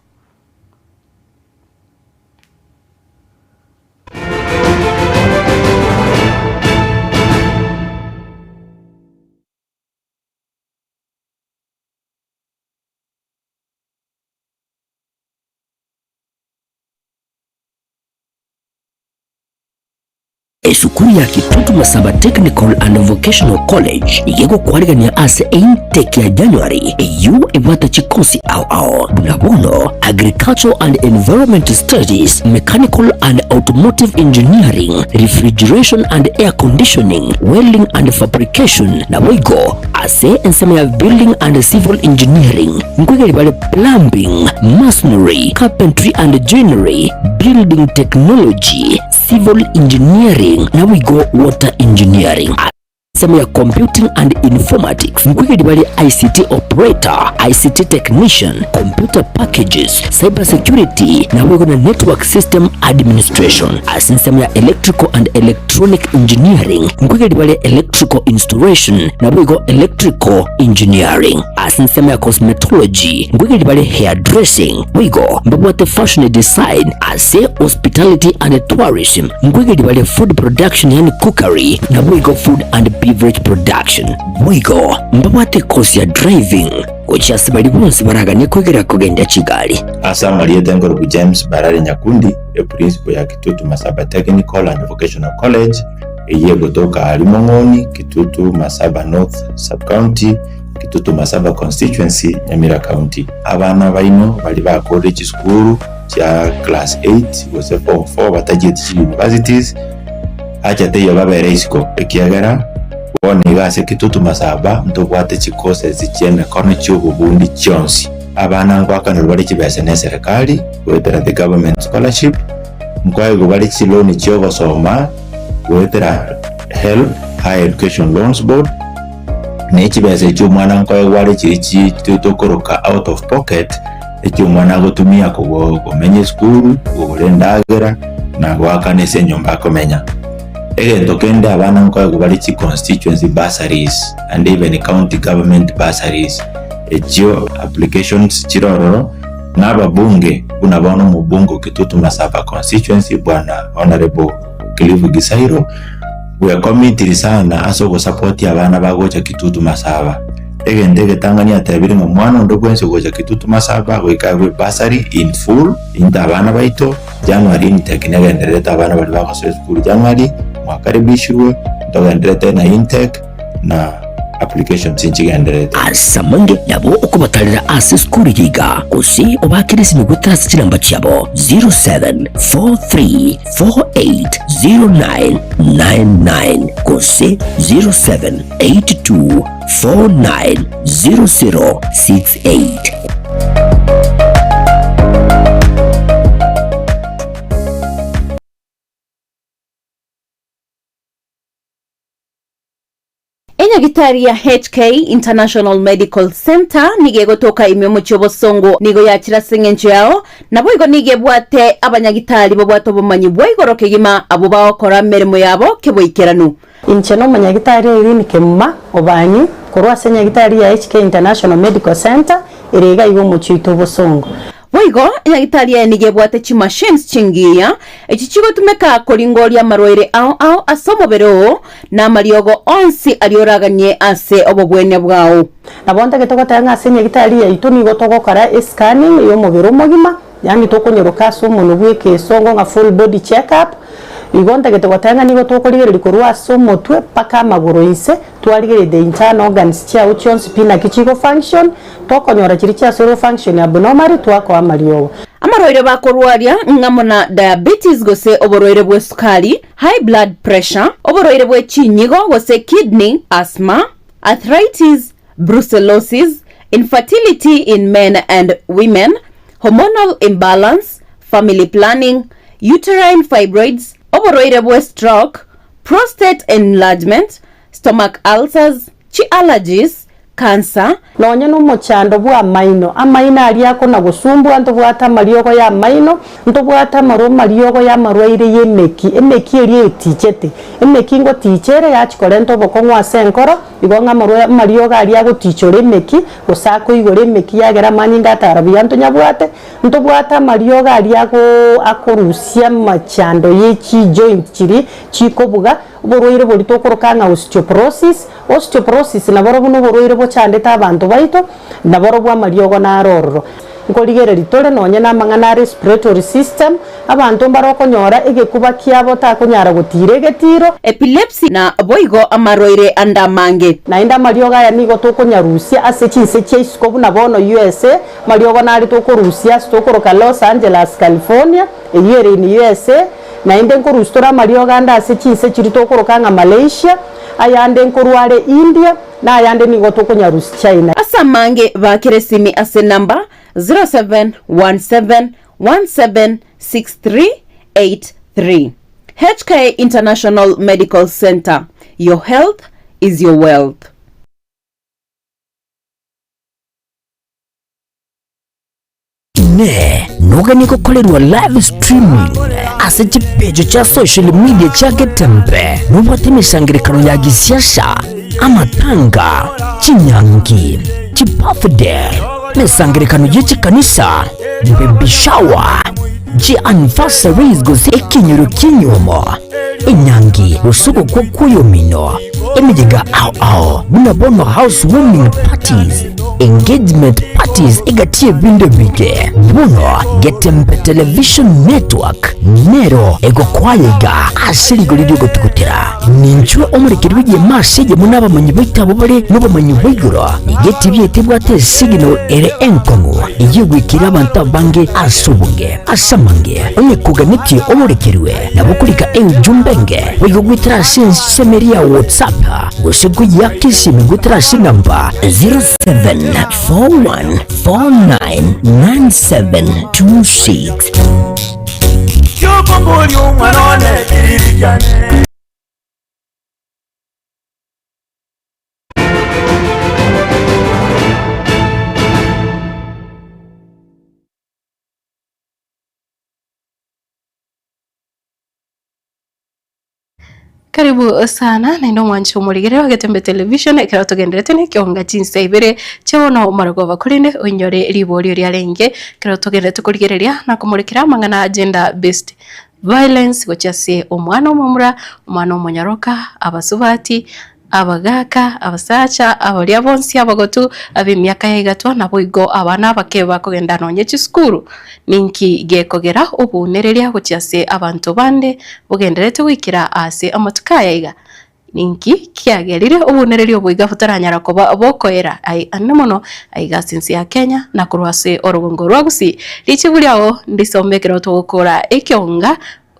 Esukuru ya Kitutu Masaba Technical and Vocational College nigo egokwarigania ase eintake ya January eyio ebwate chikosi ao ao buna bono Agricultural and Environment Studies, Mechanical and Automotive Engineering, Refrigeration and Air Conditioning, Welding and Fabrication, naboigo ase ensemo ya Building and Civil Engineering nkoigeri bare Plumbing, Masonry, Carpentry and Joinery, Building Technology, Civil Engineering naboigo Water Engineering. Ensemo ya Computing and Informatics nkoigeri bare ICT Operator, ICT Technician, Computer Packages, Cyber Security naboigo na Network System Administration. Ase ensemo ya Electrical and Electronic Engineering nkoigeri bare Electrical Installation naboigo Electrical Engineering. Ase ensemo ya Cosmetology nkoigeri bare Hairdressing boigo mbabwate Fashion Design. Ase Hospitality and Tourism nkoigeri bare Food Production yaani Cookery naboigo Food and Beverage Production. Boigo mbabwate ekosi ya Driving gochia ase baria bonsi baraganie koigera kogendia chigari. Ase amarieta enkorokwa James Barare Nyakundi, eprinciple ya Kitutu Masaba Technical and Vocational College, eyio egotoka aria Mong'oni, Kitutu Masaba North Sub-County, Kitutu Masaba Constituency, Nyamira County. Abana baino baria bakorire chisukuru chia class 8 gose form 4 batachieti chi universities, acha teiyo babere isiko ekiagera bono iga ase Kitutu Masaba ntobwate chi courses chi'emekono chi'obobundi chionsi. Abana ngoakanerwa bare chibesa neserekari goetera the government scholarship, nkoegwa bare chiloan chi'ogosoma goetera HELB, Higher Education Loans Board, ne chibesa echio omwana nkoegwa are chiria chi tokoroka out of pocket, echio omwana agotumia komenya esukuru, kogora endagera, na goakana ase enyomba akomenya. Egento kende abana nkoegwa bare chi constituency bursaries and even county government bursaries, echio applications chire ororo, na ababunge buna bono omobunge o Kitutu Masaba constituency bwana Honourable Cliff Gisairo, bwekomitiri sana ase ogosapotia abana bagocha Kitutu Masaba. Egento egetang'ani atebire ng'a omwana onde bwensi ogocha Kitutu Masaba goika aegwe bursary in full, inte abana baito, January intake negendererete abana baria bagosoa esukuru January mwakaribishirwe, ntogendererete na intake na applications nchigendererete. Ase amange nabo okobatarera ase esukuru eye iga, gose obaakere esimi goetera ase chinamba chiabo 0743480999 gose 0782490068. Enyagitari ya HK International Medical Centre nigo egotoka ime omochie obosongo nigo yachire ase eng'encho yao, naboigo nigo ebwate abanyagitari babwate obomanyi bwa igoro kegima abwo bagokora emeremo yabo keboikeranu. Inche nomonyagitari Irene Kemuma Obanyi korwa ase enyagitari ya HK International Medical Centre ere iga iga omochie oito obosongo. Boigo, enyagitari eye nigo ebwate chimachines chingiya, echi chigotumeka koringoria amarwaire ao ao ase omobere oo, na amariogo onsi aria oraganie ase obobwenia bwao. Nabo ntagete goteba ng'a ase enyagitari yaito nigo togokora escanning y'omobere omogima, yaani tokonyoroka ase omonwe bw'ekesongo ng'a full body check up, igo ntagete goteba ng'a nigo tokorigereria korwa ase omotwe mpaka amagoro inse, twarigereria the internal organs chiago chionsi pi naki chigo function, Tokonyora chiria chiasoirwe function abnormally twakoa amariogo. Amarwaire bakorwaria ng'amo na diabetes gose oborwaire bw'esukari, high blood pressure, oborwaire bwe chinyigo gose kidney, asthma, arthritis, brucellosis, infertility in men and women, hormonal imbalance, family planning, uterine fibroids, oborwaire bwe stroke, prostate enlargement, stomach ulcers, chi allergies, cancer, Nonya nomochando bw'amaino, amaino aria akona-gosumbua, ntobwate amariogo y'amaino, ntobwate amarwa amariogo y'amarwaire y'emeki, emeki eria etichete. Emeki ngoticha ere yachia korenta obokong'u ase enkoro, igo ng'a amarwa amariogo aria agotichora emeki, gose akoigora emeki yagera amanyinga atara buya ntonyabwate, ntobwate amariogo aria agoo akorusia amachando ye chijoint chiria chikobuga, oborwaire boria tokoroka ng'a osteoporosis, Osteoporosis naborobwo noborwaire bochandete abanto baito, naborobwo amariogo naro ororo. Nkorigereria tore nonye namang'ana a respiratory system, abanto mbare okonyora egekuba kiabo takonyara gotiira egetiiro. Epilepsy na boigo amarwaire ande amange. Naende amariogo aya nigo tokonyarusia ase chinse chia isiko buna bono USA, amariogo nare tokorusia ase tokoroka Los Angeles, California, eyio ere in USA, naende nkorusia tore amariogo ande ase chinse chiria tokoroka ng'a Malaysia, ayande nkorwa are India, na ayande nigo tokonyarusia China. Ase amange baakere esimi ase enamba 0717176383. HK International Medical Centre, your health is your wealth. Inee! Noganie gokorerwa live streaming ase chipeji chia social media chia Getembe? Nobwate emesangererekano ya gisiasa, amatanga, chinyangi, chibirthday, emesangererekano ye chikanisa, baby shower, chi anniversaries gose ekenyoro ki'enyuomo, enyangi gose ogokwa kw'oyomino, emeyega ao ao buna bono house warming parties, engagement parties egati y'ebinto ebinge. Bono Getembe Television Network nero egokwayega ase rigori ri'ogotugutera. Ninchwe omorekeri bw'egeema ase eyemo n'abamanyi baito abwo bare nobomanyi bwa igoro. Nigo etibi yaito ebwate esignal ere enkong'u eyio egwikera abanto abange ase obonge. Ase amange, onye koganetie oborekerwe, nabo okorika eujumbe enge boigo goetera ase ensemo eria ya WhatsApp gose koyiaka esimi goetera ase enamba 0741499726. Karibu sana naende omwanchi omorigereria o Getembe Television ekero togenderete na ekionga chinsa ibere chia bono omorogoba korende oinyore riborio riarenge ekero togenderete korigereria na komorekera amang'ana a gender based violence gochia ase omwana omomura, omwana omonyaroka, abasubati. Abagaaka, abasacha, abaria bonsi abagotu ab'emiaka ya igatwa, naboigo abana abake bakogenda nonya chisukuru. Ninki gekogera obounereria gochia ase abanto bande bogendererete goikera aase amatuko aya iga? Ninki kiagerire obounereria obo iga botaranyara koba bokoera aye ande mono aiga ase ense ya Kenya na korwa ase orogongo rwa Gusii? Richibu riao ndisome ekero togokora ekeonga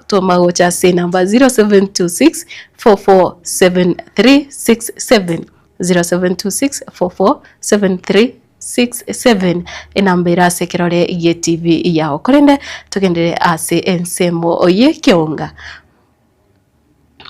Toma gocha ase enamba 0726 447367, 0726 447367, enamba ere ase ekerore gie TV yao. Korende togenderere ase ensemo y'ekeonga.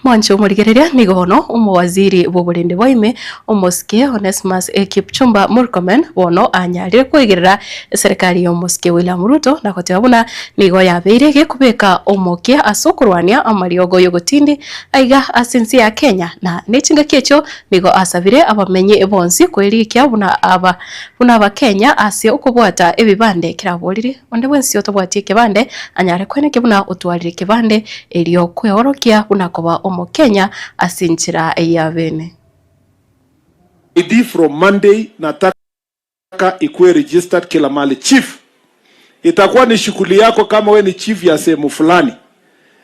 Mwanche omorigereria nigo bono omowaziri bw'oborende bwa ime omosike Onesmus Kipchumba Murkomen bono anyarire koigerera eserekari y'omosike William Ruto na goteba buna nigo yabeire gekobeka omokia ase okorwania amariogo y'ogotindi aiga ase ense ya Kenya na nechingaki echio nigo asabire abamenyi bonsi kwerikia buna aba buna abakenya ase okobwata ebibande keraborire Onde bwensi otabwati ekebande anyare kweneke buna otwarire ekebande, erio kweorokia buna koba Omokenya ase enchera ya bene. ID from Monday nataka ikuwe registered kila mahali. Chief, itakuwa ni shughuli yako kama we ni chief ya sehemu fulani,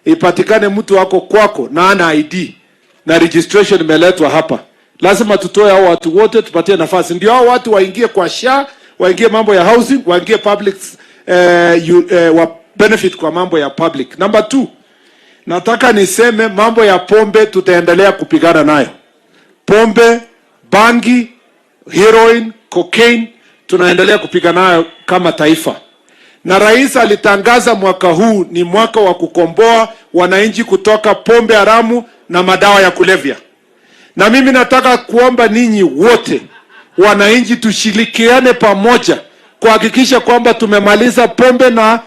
ipatikane mtu wako kwako na ana ID na registration imeletwa hapa, lazima tutoe hao watu wote, tupatie nafasi ndio hao watu waingie kwa SHA, waingie mambo ya housing, waingie public eh, you, eh, wa benefit kwa mambo ya public. Number two, nataka niseme mambo ya pombe tutaendelea kupigana nayo. Pombe, bangi, heroin, cocaine tunaendelea kupigana nayo kama taifa. Na rais alitangaza mwaka huu ni mwaka wa kukomboa wananchi kutoka pombe haramu na madawa ya kulevya. Na mimi nataka kuomba ninyi wote wananchi tushirikiane pamoja kuhakikisha kwamba tumemaliza pombe na,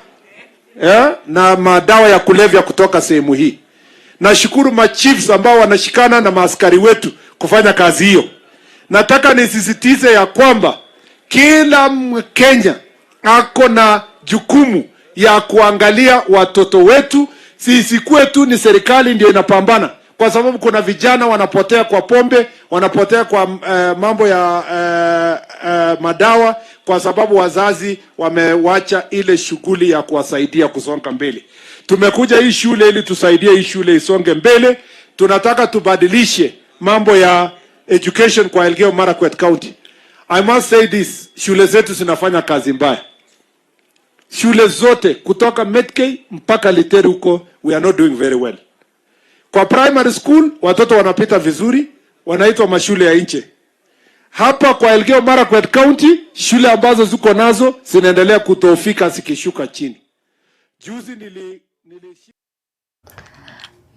eh, na madawa ya kulevya kutoka sehemu hii. Nashukuru machiefs ambao wanashikana na maaskari wetu kufanya kazi hiyo. Nataka nisisitize ya kwamba kila Mkenya ako na jukumu ya kuangalia watoto wetu, sisikuwe tu ni serikali ndio inapambana, kwa sababu kuna vijana wanapotea kwa pombe, wanapotea kwa uh, mambo ya uh, uh, madawa. kwa sababu wazazi wamewacha ile shughuli ya kuwasaidia kusonga mbele. Tumekuja hii shule ili tusaidie hii shule isonge mbele. Tunataka tubadilishe mambo ya education kwa Elgeyo Marakwet County. I must say this, shule zetu zinafanya kazi mbaya. Shule zote kutoka Metkei mpaka Literi huko we are not doing very well. Kwa primary school watoto wanapita vizuri, wanaitwa mashule ya nje. Hapa kwa Elgeyo Marakwet County shule ambazo ziko nazo zinaendelea kudhoofika zikishuka chini. Juzi nili, nili...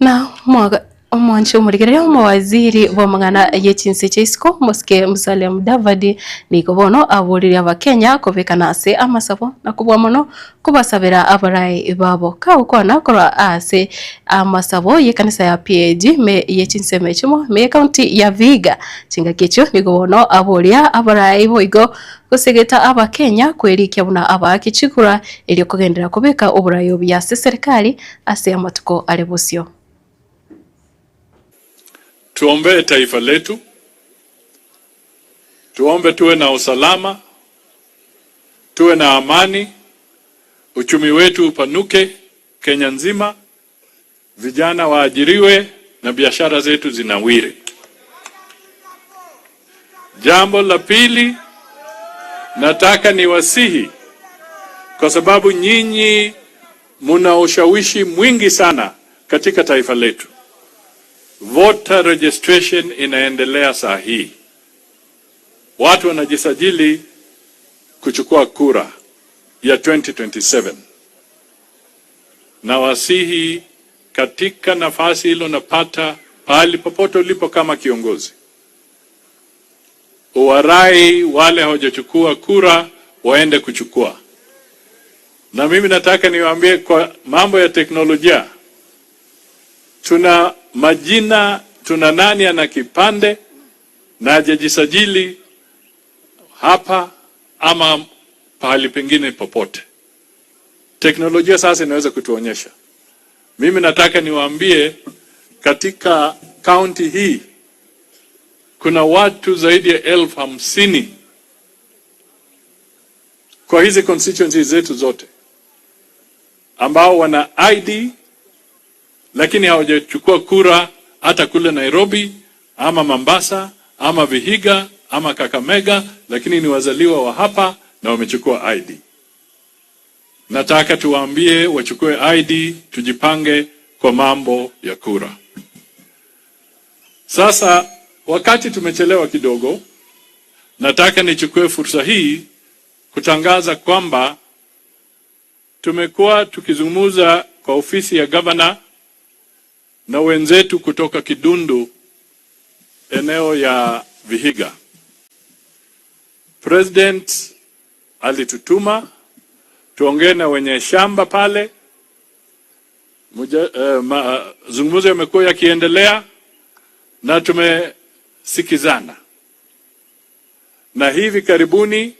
Na mwaga Omwanche omorigereria omowaziri bw'amang'ana ye chinse chia isiko Mosike Musalia Mudavadi nigo bono aboririe abakenya kobekana ase amasabo na kobua mono kobasabera abarai babo. Kagokwana korwa ase amasabo y'ekanisa ya PAG me ye chinsemo echimo me ekaunti ya Vihiga chingaki echio nigo bono aboria abarai boigo gosegeta abakenya kwerikia buna abaaki chikura erio kogenderera kobeka oborai obuya ase eserikari ase amatuko are bosio. Tuombee taifa letu, tuombe tuwe na usalama, tuwe na amani, uchumi wetu upanuke Kenya nzima, vijana waajiriwe na biashara zetu zinawiri. Jambo la pili, nataka niwasihi, kwa sababu nyinyi muna ushawishi mwingi sana katika taifa letu. Voter registration inaendelea saa hii, watu wanajisajili kuchukua kura ya 2027 na wasihi katika nafasi hilo napata pahali popote ulipo kama kiongozi, uwarai wale hawajachukua kura waende kuchukua. Na mimi nataka niwaambie kwa mambo ya teknolojia, tuna majina, tuna nani ana kipande na hajajisajili hapa ama pahali pengine popote. Teknolojia sasa inaweza kutuonyesha. Mimi nataka niwaambie katika kaunti hii kuna watu zaidi ya 50,000 kwa hizi constituencies zetu zote ambao wana ID lakini hawajachukua kura hata kule Nairobi ama Mombasa ama Vihiga ama Kakamega, lakini ni wazaliwa wa hapa na wamechukua ID. Nataka tuwaambie wachukue ID, tujipange kwa mambo ya kura. Sasa wakati tumechelewa kidogo, nataka nichukue fursa hii kutangaza kwamba tumekuwa tukizungumza kwa ofisi ya gavana na wenzetu kutoka Kidundu eneo ya Vihiga. President alitutuma tuongee na wenye shamba pale. Mazungumzo yamekuwa yakiendelea na tumesikizana, na hivi karibuni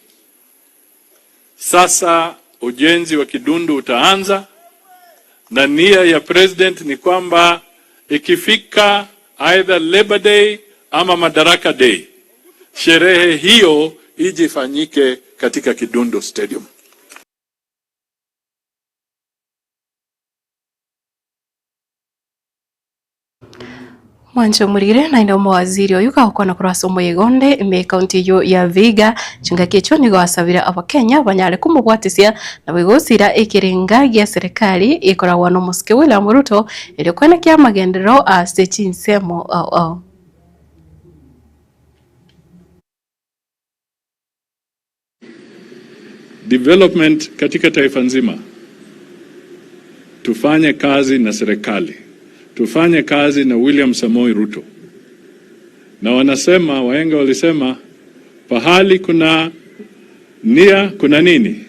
sasa ujenzi wa Kidundu utaanza, na nia ya president ni kwamba ikifika either Labor Day ama Madaraka Day, sherehe hiyo ije ifanyike katika Kidundu Stadium. Mwanche omorire naende omowaziri oyo gagokwana korwa ase omoyega onde ime ekaunti eywo ya Vihiga chingaki echio nigo asabire abakenya banyare komobwatisia nabo igosira ekerenga gia serikali ekoragwa na omosike William Ruto erio kwenekia amagenderero ase chinsemo ao ao. Development katika taifa nzima, tufanye kazi na serikali, tufanye kazi na William Samoei Ruto. Na wanasema wahenga walisema, pahali kuna nia kuna nini?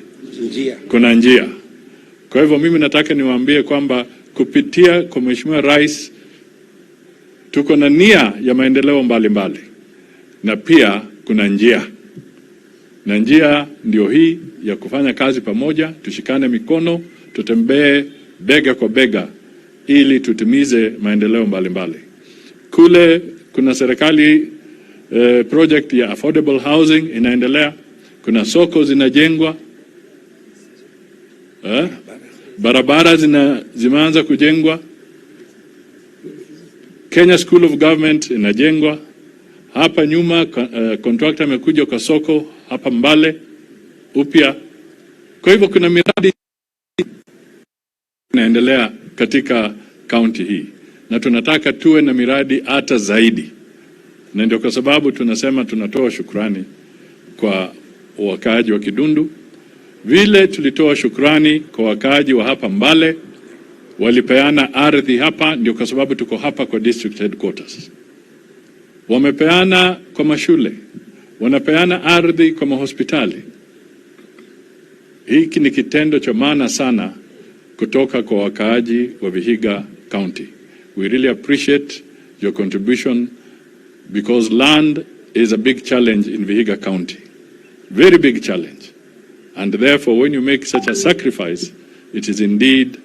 Njia. Kuna njia. Kwa hivyo mimi nataka niwaambie kwamba kupitia kwa Mheshimiwa Rais tuko na nia ya maendeleo mbalimbali mbali, na pia kuna njia, na njia ndio hii ya kufanya kazi pamoja, tushikane mikono, tutembee bega kwa bega ili tutimize maendeleo mbalimbali mbali. Kule kuna serikali project ya affordable housing inaendelea. Kuna soko zinajengwa eh? Barabara zina, zimeanza kujengwa. Kenya School of Government inajengwa hapa nyuma. Uh, contractor amekuja kwa soko hapa Mbale upya. Kwa hivyo kuna miradi inaendelea katika kaunti hii na tunataka tuwe na miradi hata zaidi, na ndio kwa sababu tunasema tunatoa shukrani kwa wakaaji wa Kidundu, vile tulitoa shukrani kwa wakaaji wa hapa Mbale, walipeana ardhi hapa, ndio kwa sababu tuko hapa kwa district headquarters. Wamepeana kwa mashule, wanapeana ardhi kwa mahospitali. Hiki ni kitendo cha maana sana kutoka kwa wakaaji wa Vihiga County. We really appreciate your contribution because land is a big challenge in Vihiga County. Very big challenge. And therefore, when you make such a sacrifice, it is indeed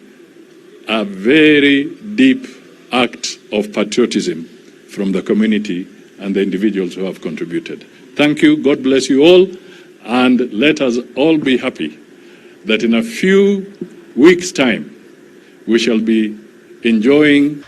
a very deep act of patriotism from the community and the individuals who have contributed. Thank you. God bless you all. And let us all be happy that in a few weeks' time, we shall be enjoying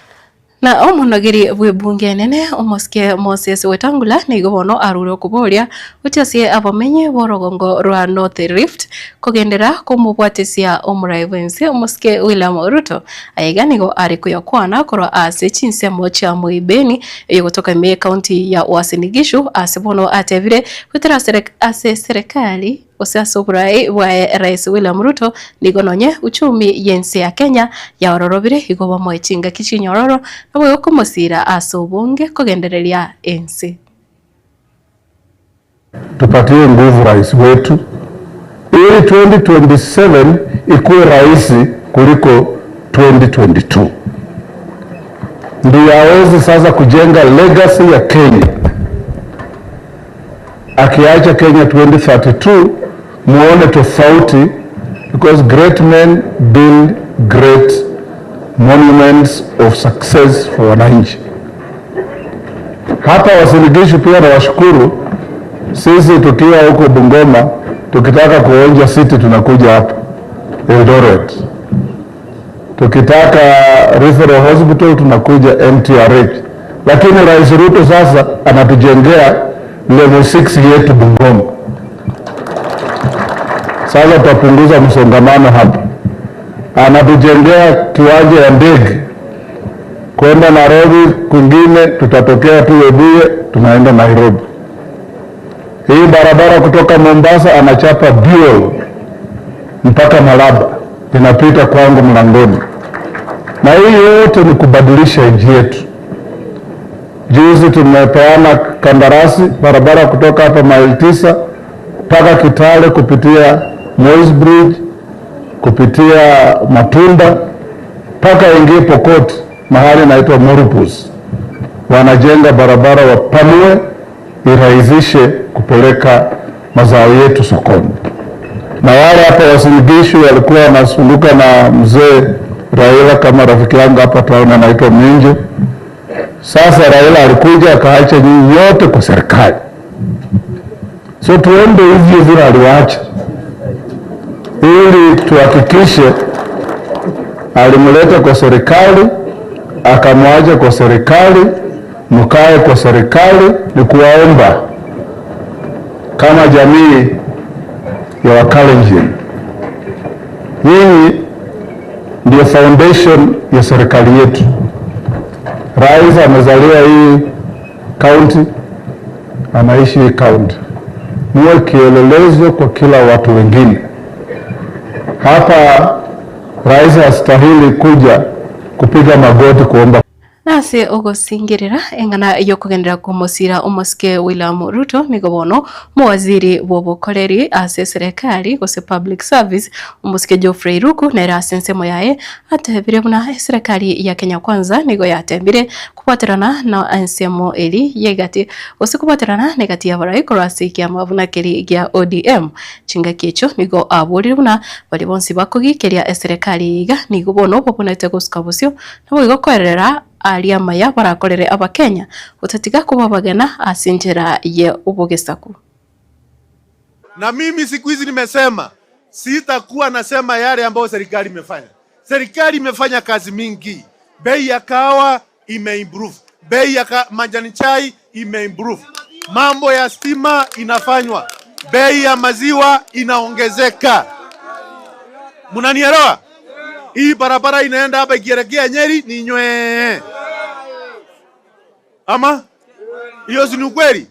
Na omonogeri bw'ebunge enene omosike Moses Wetangula nigo bono arure okoboria gochia ase abamenyi b'orogongo rwa North Rift kogendera komobwatesia omorai bw'ense omosike William Ruto. Aiga nigo are koyakwana korwa ase chinsemo chia Moibeni eyogotoka ime y'ecounty ya Uasin Gishu ase bono atebire goetera ase serekari Gose ase oboraai bwaye Rais William Ruto nigo nonye uchumi y'ense ya Kenya yaororobire igo bamoe chingaki chinyororo naboigo komosiira ase obonge kogendereria ense. Tupatie nguvu rais wetu ili 2027 ikuwe rahisi kuliko 2022, ndiyo aweze sasa kujenga legacy ya Kenya akiacha Kenya 2032 muone tofauti, because great men build great monuments of success for wananchi. Hapa Uasin Gishu pia nawashukuru, sisi tukiwa huko Bungoma tukitaka kuonja city tunakuja hapa Eldoret, tukitaka referral hospital tunakuja MTRH, lakini Rais Ruto sasa anatujengea level 6 yetu Bungoma. Sasa tutapunguza msongamano hapa. Anatujengea kiwanja ya ndege kwenda Nairobi, kwingine tutatokea tu Webuye, tunaenda Nairobi. Hii barabara kutoka Mombasa anachapa dual mpaka Malaba, inapita kwangu mlangoni, na hii yote ni kubadilisha nchi yetu. Juzi tumepeana kandarasi barabara kutoka hapa maili tisa mpaka Kitale kupitia Moi's Bridge kupitia Matunda mpaka ingie Pokot mahali inaitwa Morupus. Wanajenga barabara wapanue, irahisishe kupeleka mazao yetu sokoni. Na wale hapa Uasin Gishu walikuwa wanasumbuka na mzee Raila kama rafiki yangu hapa town anaitwa Minjo. Sasa Raila alikuja akaacha nyinyi yote kwa serikali, so tuende hivyo vile aliwaacha, ili tuhakikishe alimleta kwa serikali akamwacha kwa serikali, mkae kwa serikali. Ni kuwaomba kama jamii ya Wakalenjin, nyinyi ndio foundation ya serikali yetu. Rais amezaliwa hii county, anaishi hii county. Muwe kielelezo kwa kila watu wengine. Hapa rais hastahili kuja kupiga magoti kuomba Nase ogosingerera eng'ana y'okogenderera komosira omosike William Ruto nigo bono omowaziri bw'obokoreri ase eserekari gose public service omosike Geoffrey Ruku nere ase ensemo yaye atebire buna eserekari ya Kenya Kwanza nigo yatebire kobwaterana na ensemo eri y'egati gose kobwaterana na egati y'abarai korwa ase ekiama buna keri gia ODM. Chingaki echio nigo aborire buna baria bonsi bakogikeria eserekari eye iga nigo bono babonete gosuka bosio naboigo koerera aria amaya barakorere Abakenya gotatiga kobabagena ase enchera ye obogesaku. Na mimi siku hizi nimesema sitakuwa nasema yale ambayo serikali imefanya. Serikali imefanya kazi mingi. Bei ya kahawa imeimprove, bei ya ka majani chai imeimprove, mambo ya stima inafanywa, bei ya maziwa inaongezeka. Mnanielewa? Hii barabara inaenda hapa ikielekea Nyeri ni nywee, ama hiyo si ni ukweli?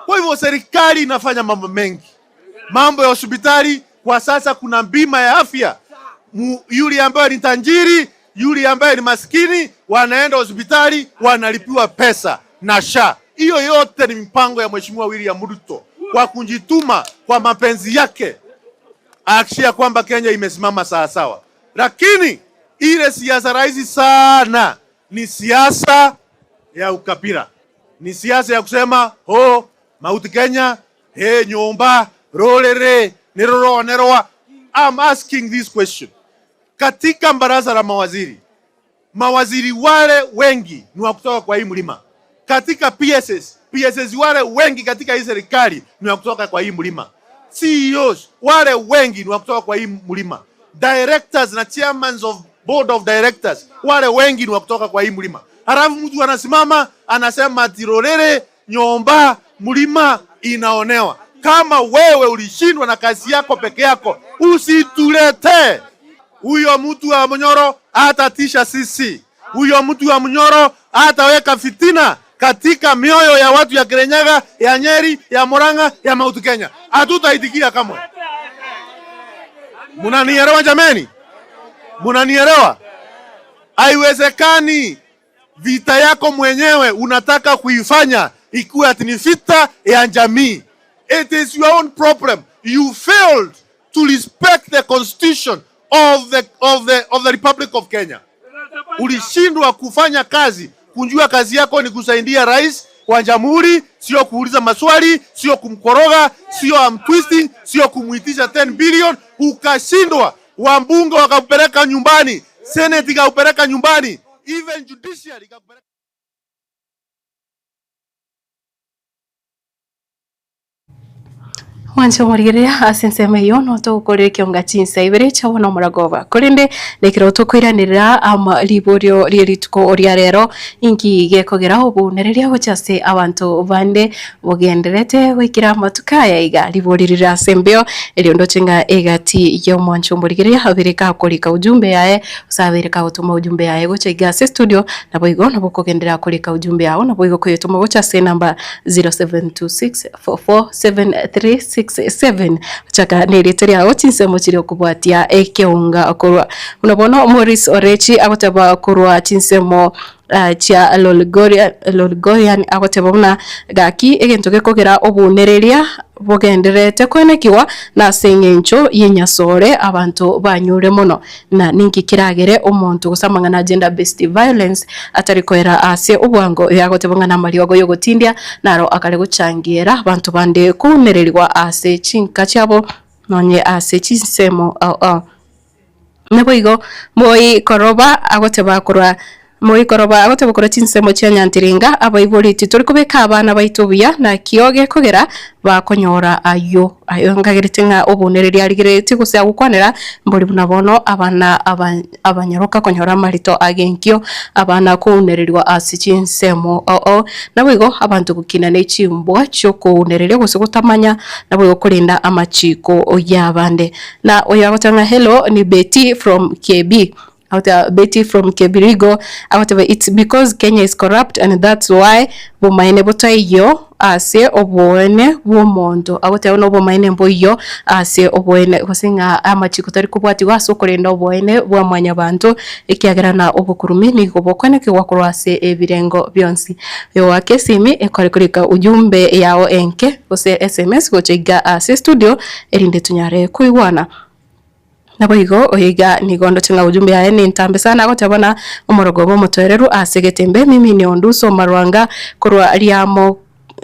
Kwa hivyo serikali inafanya mambo mengi, mambo ya hospitali. Kwa sasa kuna bima ya afya, yule ambaye ni tajiri, yule ambaye ni maskini, wanaenda hospitali wanalipiwa pesa na SHA. Hiyo yote ni mipango ya Mheshimiwa William Ruto kwa kujituma kwa mapenzi yake ahakikishia kwamba Kenya imesimama sawa sawa. Lakini ile siasa rahisi sana ni siasa ya ukabila, ni siasa ya kusema ho Mount Kenya he nyumba rorere niroronerwa. I'm asking this question katika baraza la mawaziri, mawaziri wale wengi ni wa kutoka kwa hii mlima. Katika PSS, PSS wale wengi katika hii serikali ni wa kutoka kwa hii mlima. CEOs wale wengi ni wa kutoka kwa hii mlima. Directors na chairmen of board of directors wale wengi ni wa kutoka kwa hii mlima. Halafu mtu anasimama anasema ati Rorere nyomba mlima inaonewa. Kama wewe ulishindwa na kazi yako peke yako, usituletee huyo mtu wa Munyoro atatisha sisi. Huyo mtu wa Munyoro ataweka fitina katika mioyo ya watu ya Kirinyaga, ya Nyeri, ya Murang'a, ya Mount Kenya. Hatutaitikia kamwe. Munanielewa jameni? Munanielewa? Haiwezekani vita yako mwenyewe unataka kuifanya ikuwe ati ni vita ya jamii. It is your own problem. You failed to respect the constitution of the, of the, of the Republic of Kenya. Ulishindwa kufanya kazi, kujua kazi yako ni kusaidia rais wa jamhuri, sio kuuliza maswali, sio kumkoroga, sio arm twisting, sio kumuitisha 10 billion. Ukashindwa, wabunge wakakupeleka nyumbani, senate ikakupeleka nyumbani, even judiciary ikakupeleka Mwanche omorigereria ase ensemo eyio notogokorera ekionga chinsa ibere chia bono omoragoba. Korende nekero tokoiranerera ama riborio rie rituko ria rero inki gekogera obonereria gochia ase abanto bande bogenderete goikera amatuko aya iga ribori rire ase embeo erio ndoche ng'a egati ya omwancho omorigereria abere gakorika ujumbe yaye gose abere kagotoma ujumbe yaye gocha iga ase estudio naboigo nabo okogenderera korika ujumbe yao naboigo koyetoma gocha ase enamba 0726447367 chaka nerieta riao chinsemo chiri okobwatia ekeunga korwa buna bono Maurice Orechi agoteba korwa chinsemo uh, chia Lolgoria Lolgorian agoteba buna gaki egento gekogera obonereria bogenderete kwenekiwa na ase eng'encho yenyasore abanto banyure mono na ninki kiragere omonto gose amang'ana gender based violence atari koera ase obwango yagoteba ng'a namariogo yogotindia naro akare gochangiera abanto bande kounereriwa ase chinka chiabo nonye ase chinsemo ao ao. Naboigo moi koroba agoteba korwa moi koroba agoteba korwa chinsemo chia Nyantiringa abaibori titori kobeka abana baito buya nakio gekogera bakonyora aywo ayo nkagerete ng'a obonereri arigereti gose agokwanera mbori buna bono abana aba abanyaroka konyora amarito agenkio abana kounereriwa ase chinsemo ao ao naboigo abanto gokina na echimbwa chiokounereria gose gotamanya naboigo korenda amachiko ya abande. Na oyo agoteba ng'a hello ni Betty from KB agoteba Betty from Kebirigo agoteba it's because Kenya is corrupt and that's why bomaene botaiyo ase oboene bwa omonto agoteba buna obomaene mboiyo ase oboene gose ng'a amachiko tari kobwatiwa ase okorenda oboene bwa mwanyabanto ekiagera na obokurumi nigo bokoenekigwa korwa ase ebirengo bionsi. Oyo goaka esimi ekore korika ujumbe yao enke gose sms gocha iga ase estudio erinde tonyare koigwana. Naboigo oyo iga nigo ndoche ng'a ujumbe yaye nentambe sana agoteba buna omorogoba omotoereru ase egetembe mimi ni Onduso Marwanga korwa riamo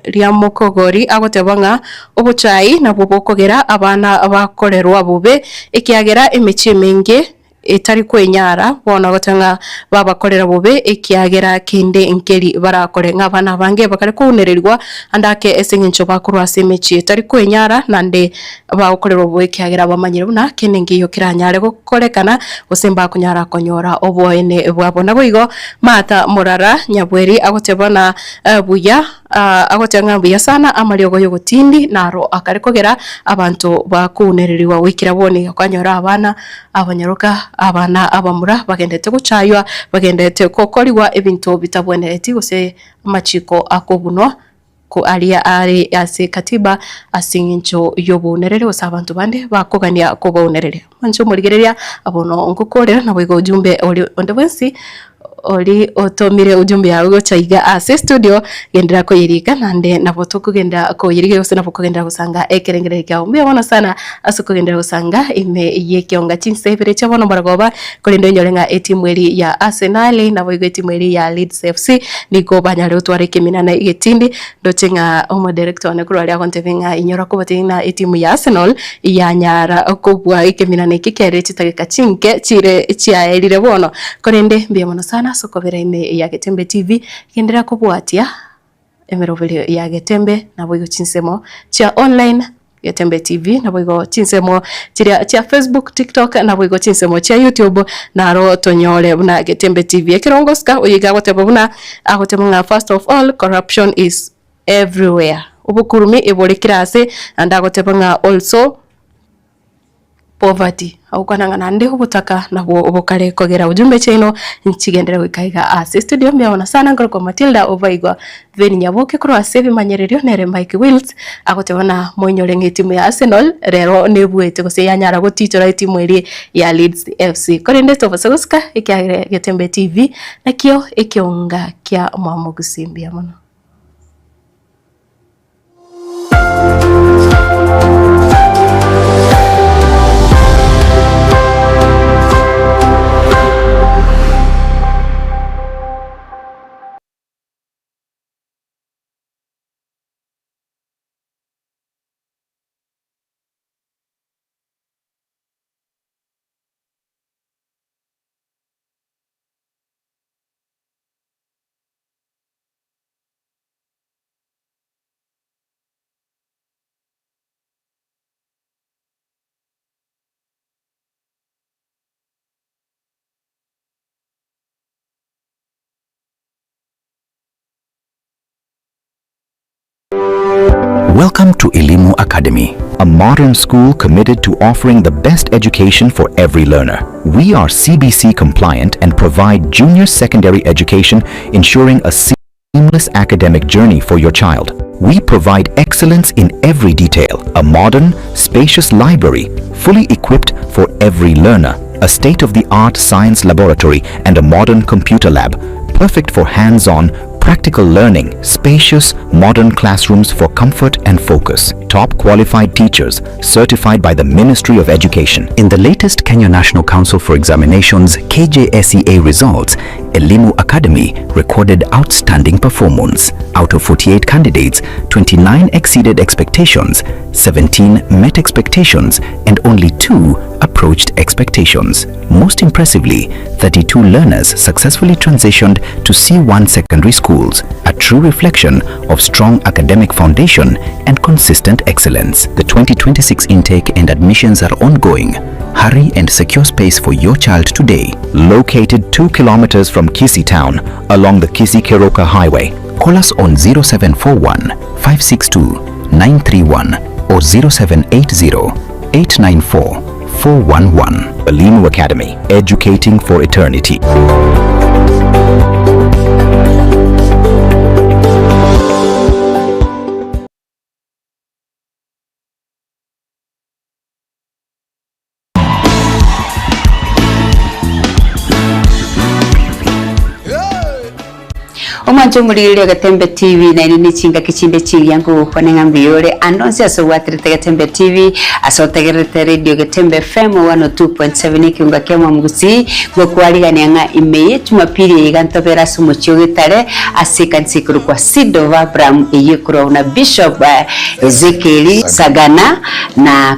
riamokogori agoteba ng'a obochai nabwo bokogera abana bakorerwa bobe ekiagera emechie emenge. etari kwenyara, bono goteba ng'a babakorera bobe, ekiagera kende nkeri barakore. Ng'a abana abange bakare kounererigwa ande ake ase eng'encho bakorwa ase emechie etari kwenyara, naende bagokorerwa bobe ekiagera bamanyire buna kende nkeiyo keranyare gokorekana, gose mbakonyara konyora oboene bwabo. Naboigo Martha Morara Nyabweri agoteba ng'a buya Agoteba ng'a mbuya sana amariogo y'ogotindi naro akare kogera abanto bakounererigwa goikera bono iga kwanyora abana abanyaroka, abana abamura bagenderete gochaywa, bagenderete gokorigwa ebinto bitabwenereti gose amachiko akobunwa ko aria are ase katiba ase eng'encho y'obounereri gose abanto bande bakogania kobounereria. Mwanche omorigereria bono ngokorera naboigo ujumbe ore onde bwensi Oria otomire ujumbe yao gocha iga ase studio, genderera koyerika naende nabo tokogenda koyerigereria gose nabo okogenderera gosanga ekerengererio kiao. Mbuya mono sana ase okogenderera gosanga ime y'ekionga chinsa ibere chia bono morogoba, korende onyore ng'a etimu eria ya Arsenal naboigo etimu eria ya Leeds FC nigo banyare gotwara ekemina na egetindi, ndoche ng'a omodirector one korwa aria agontebia ng'a inyora kobatebia ng'a etimu ya Arsenal yanyara kobua ekeminana eke kiarire chidakika chinke chire chiaerire bono. Korende mbuya mono sana ase okobera ime ya Getembe TV, genderera kobwatia emeroberio ya Getembe naboigo chinsemo chia online Getembe TV, naboigo chinsemo chiria chia Facebook, TikTok, naboigo chinsemo chia YouTube, naro tonyore buna Getembe TV. Ekero ngosika oyo iga agoteba buna agoteba ng'a first of all corruption is everywhere, obokurumi ebore kera ase, naende agoteba ng'a also poverty, agokwana ng'a naende obotaka nabwo obokare kogera ujumbe chiaino nchigenderere goika iga ase estudio mbuya mono sana nkorokwa Matilda Obaigwa Ben Nyaboke korwa ase ebimanyererio nere Mike Wills agoteba ng'a moinyore ng'a etimu ya Arsenal rero nebuete gose yanyara gotichora etimu eria ya Leeds FC. Korende tobasa gosika ekiagera Getembe TV nakio ekeonga kia Mwamogusi mbuya mono. Welcome to Elimu Academy, a modern school committed to offering the best education for every learner. We are CBC compliant and provide junior secondary education, ensuring a seamless academic journey for your child. We provide excellence in every detail, a modern, spacious library fully equipped for every learner, a state-of-the-art science laboratory and a modern computer lab, perfect for hands-on, practical learning, spacious, modern classrooms for comfort and focus, top qualified teachers certified by the Ministry of Education. In the latest Kenya National Council for Examinations KJSEA results, Elimu Academy recorded outstanding performance. Out of 48 candidates, 29 exceeded expectations, 17 met expectations, and only 2 approached expectations. Most impressively, 32 learners successfully transitioned to C1 secondary schools, a true reflection of strong academic foundation and consistent excellence. The 2026 intake and admissions are ongoing. Hurry and secure space for your child today. Located 2 kilometers from Kisii town along the Kisii-Keroka Highway. Call us on 0741 562 931 or 0780 894 411. Elimu Academy, educating for eternity. Omwanche omorigereria o Getembe TV naende ne chingaki chinde chiria nkogokwana ng'a mbuya ore ande onsi ase obwaterete Getembe TV, ase otegererete Radio Getembe FM 102.7 ekeunga kia Mwamgusii, ngokwarigania ng'a ime ye Jumapili eye iga ntobere ase omochie o Getare ase ekanisa ekorokwa Seed of Abraham eyio ekorwa buna Bishop Ezekiel Sagana na.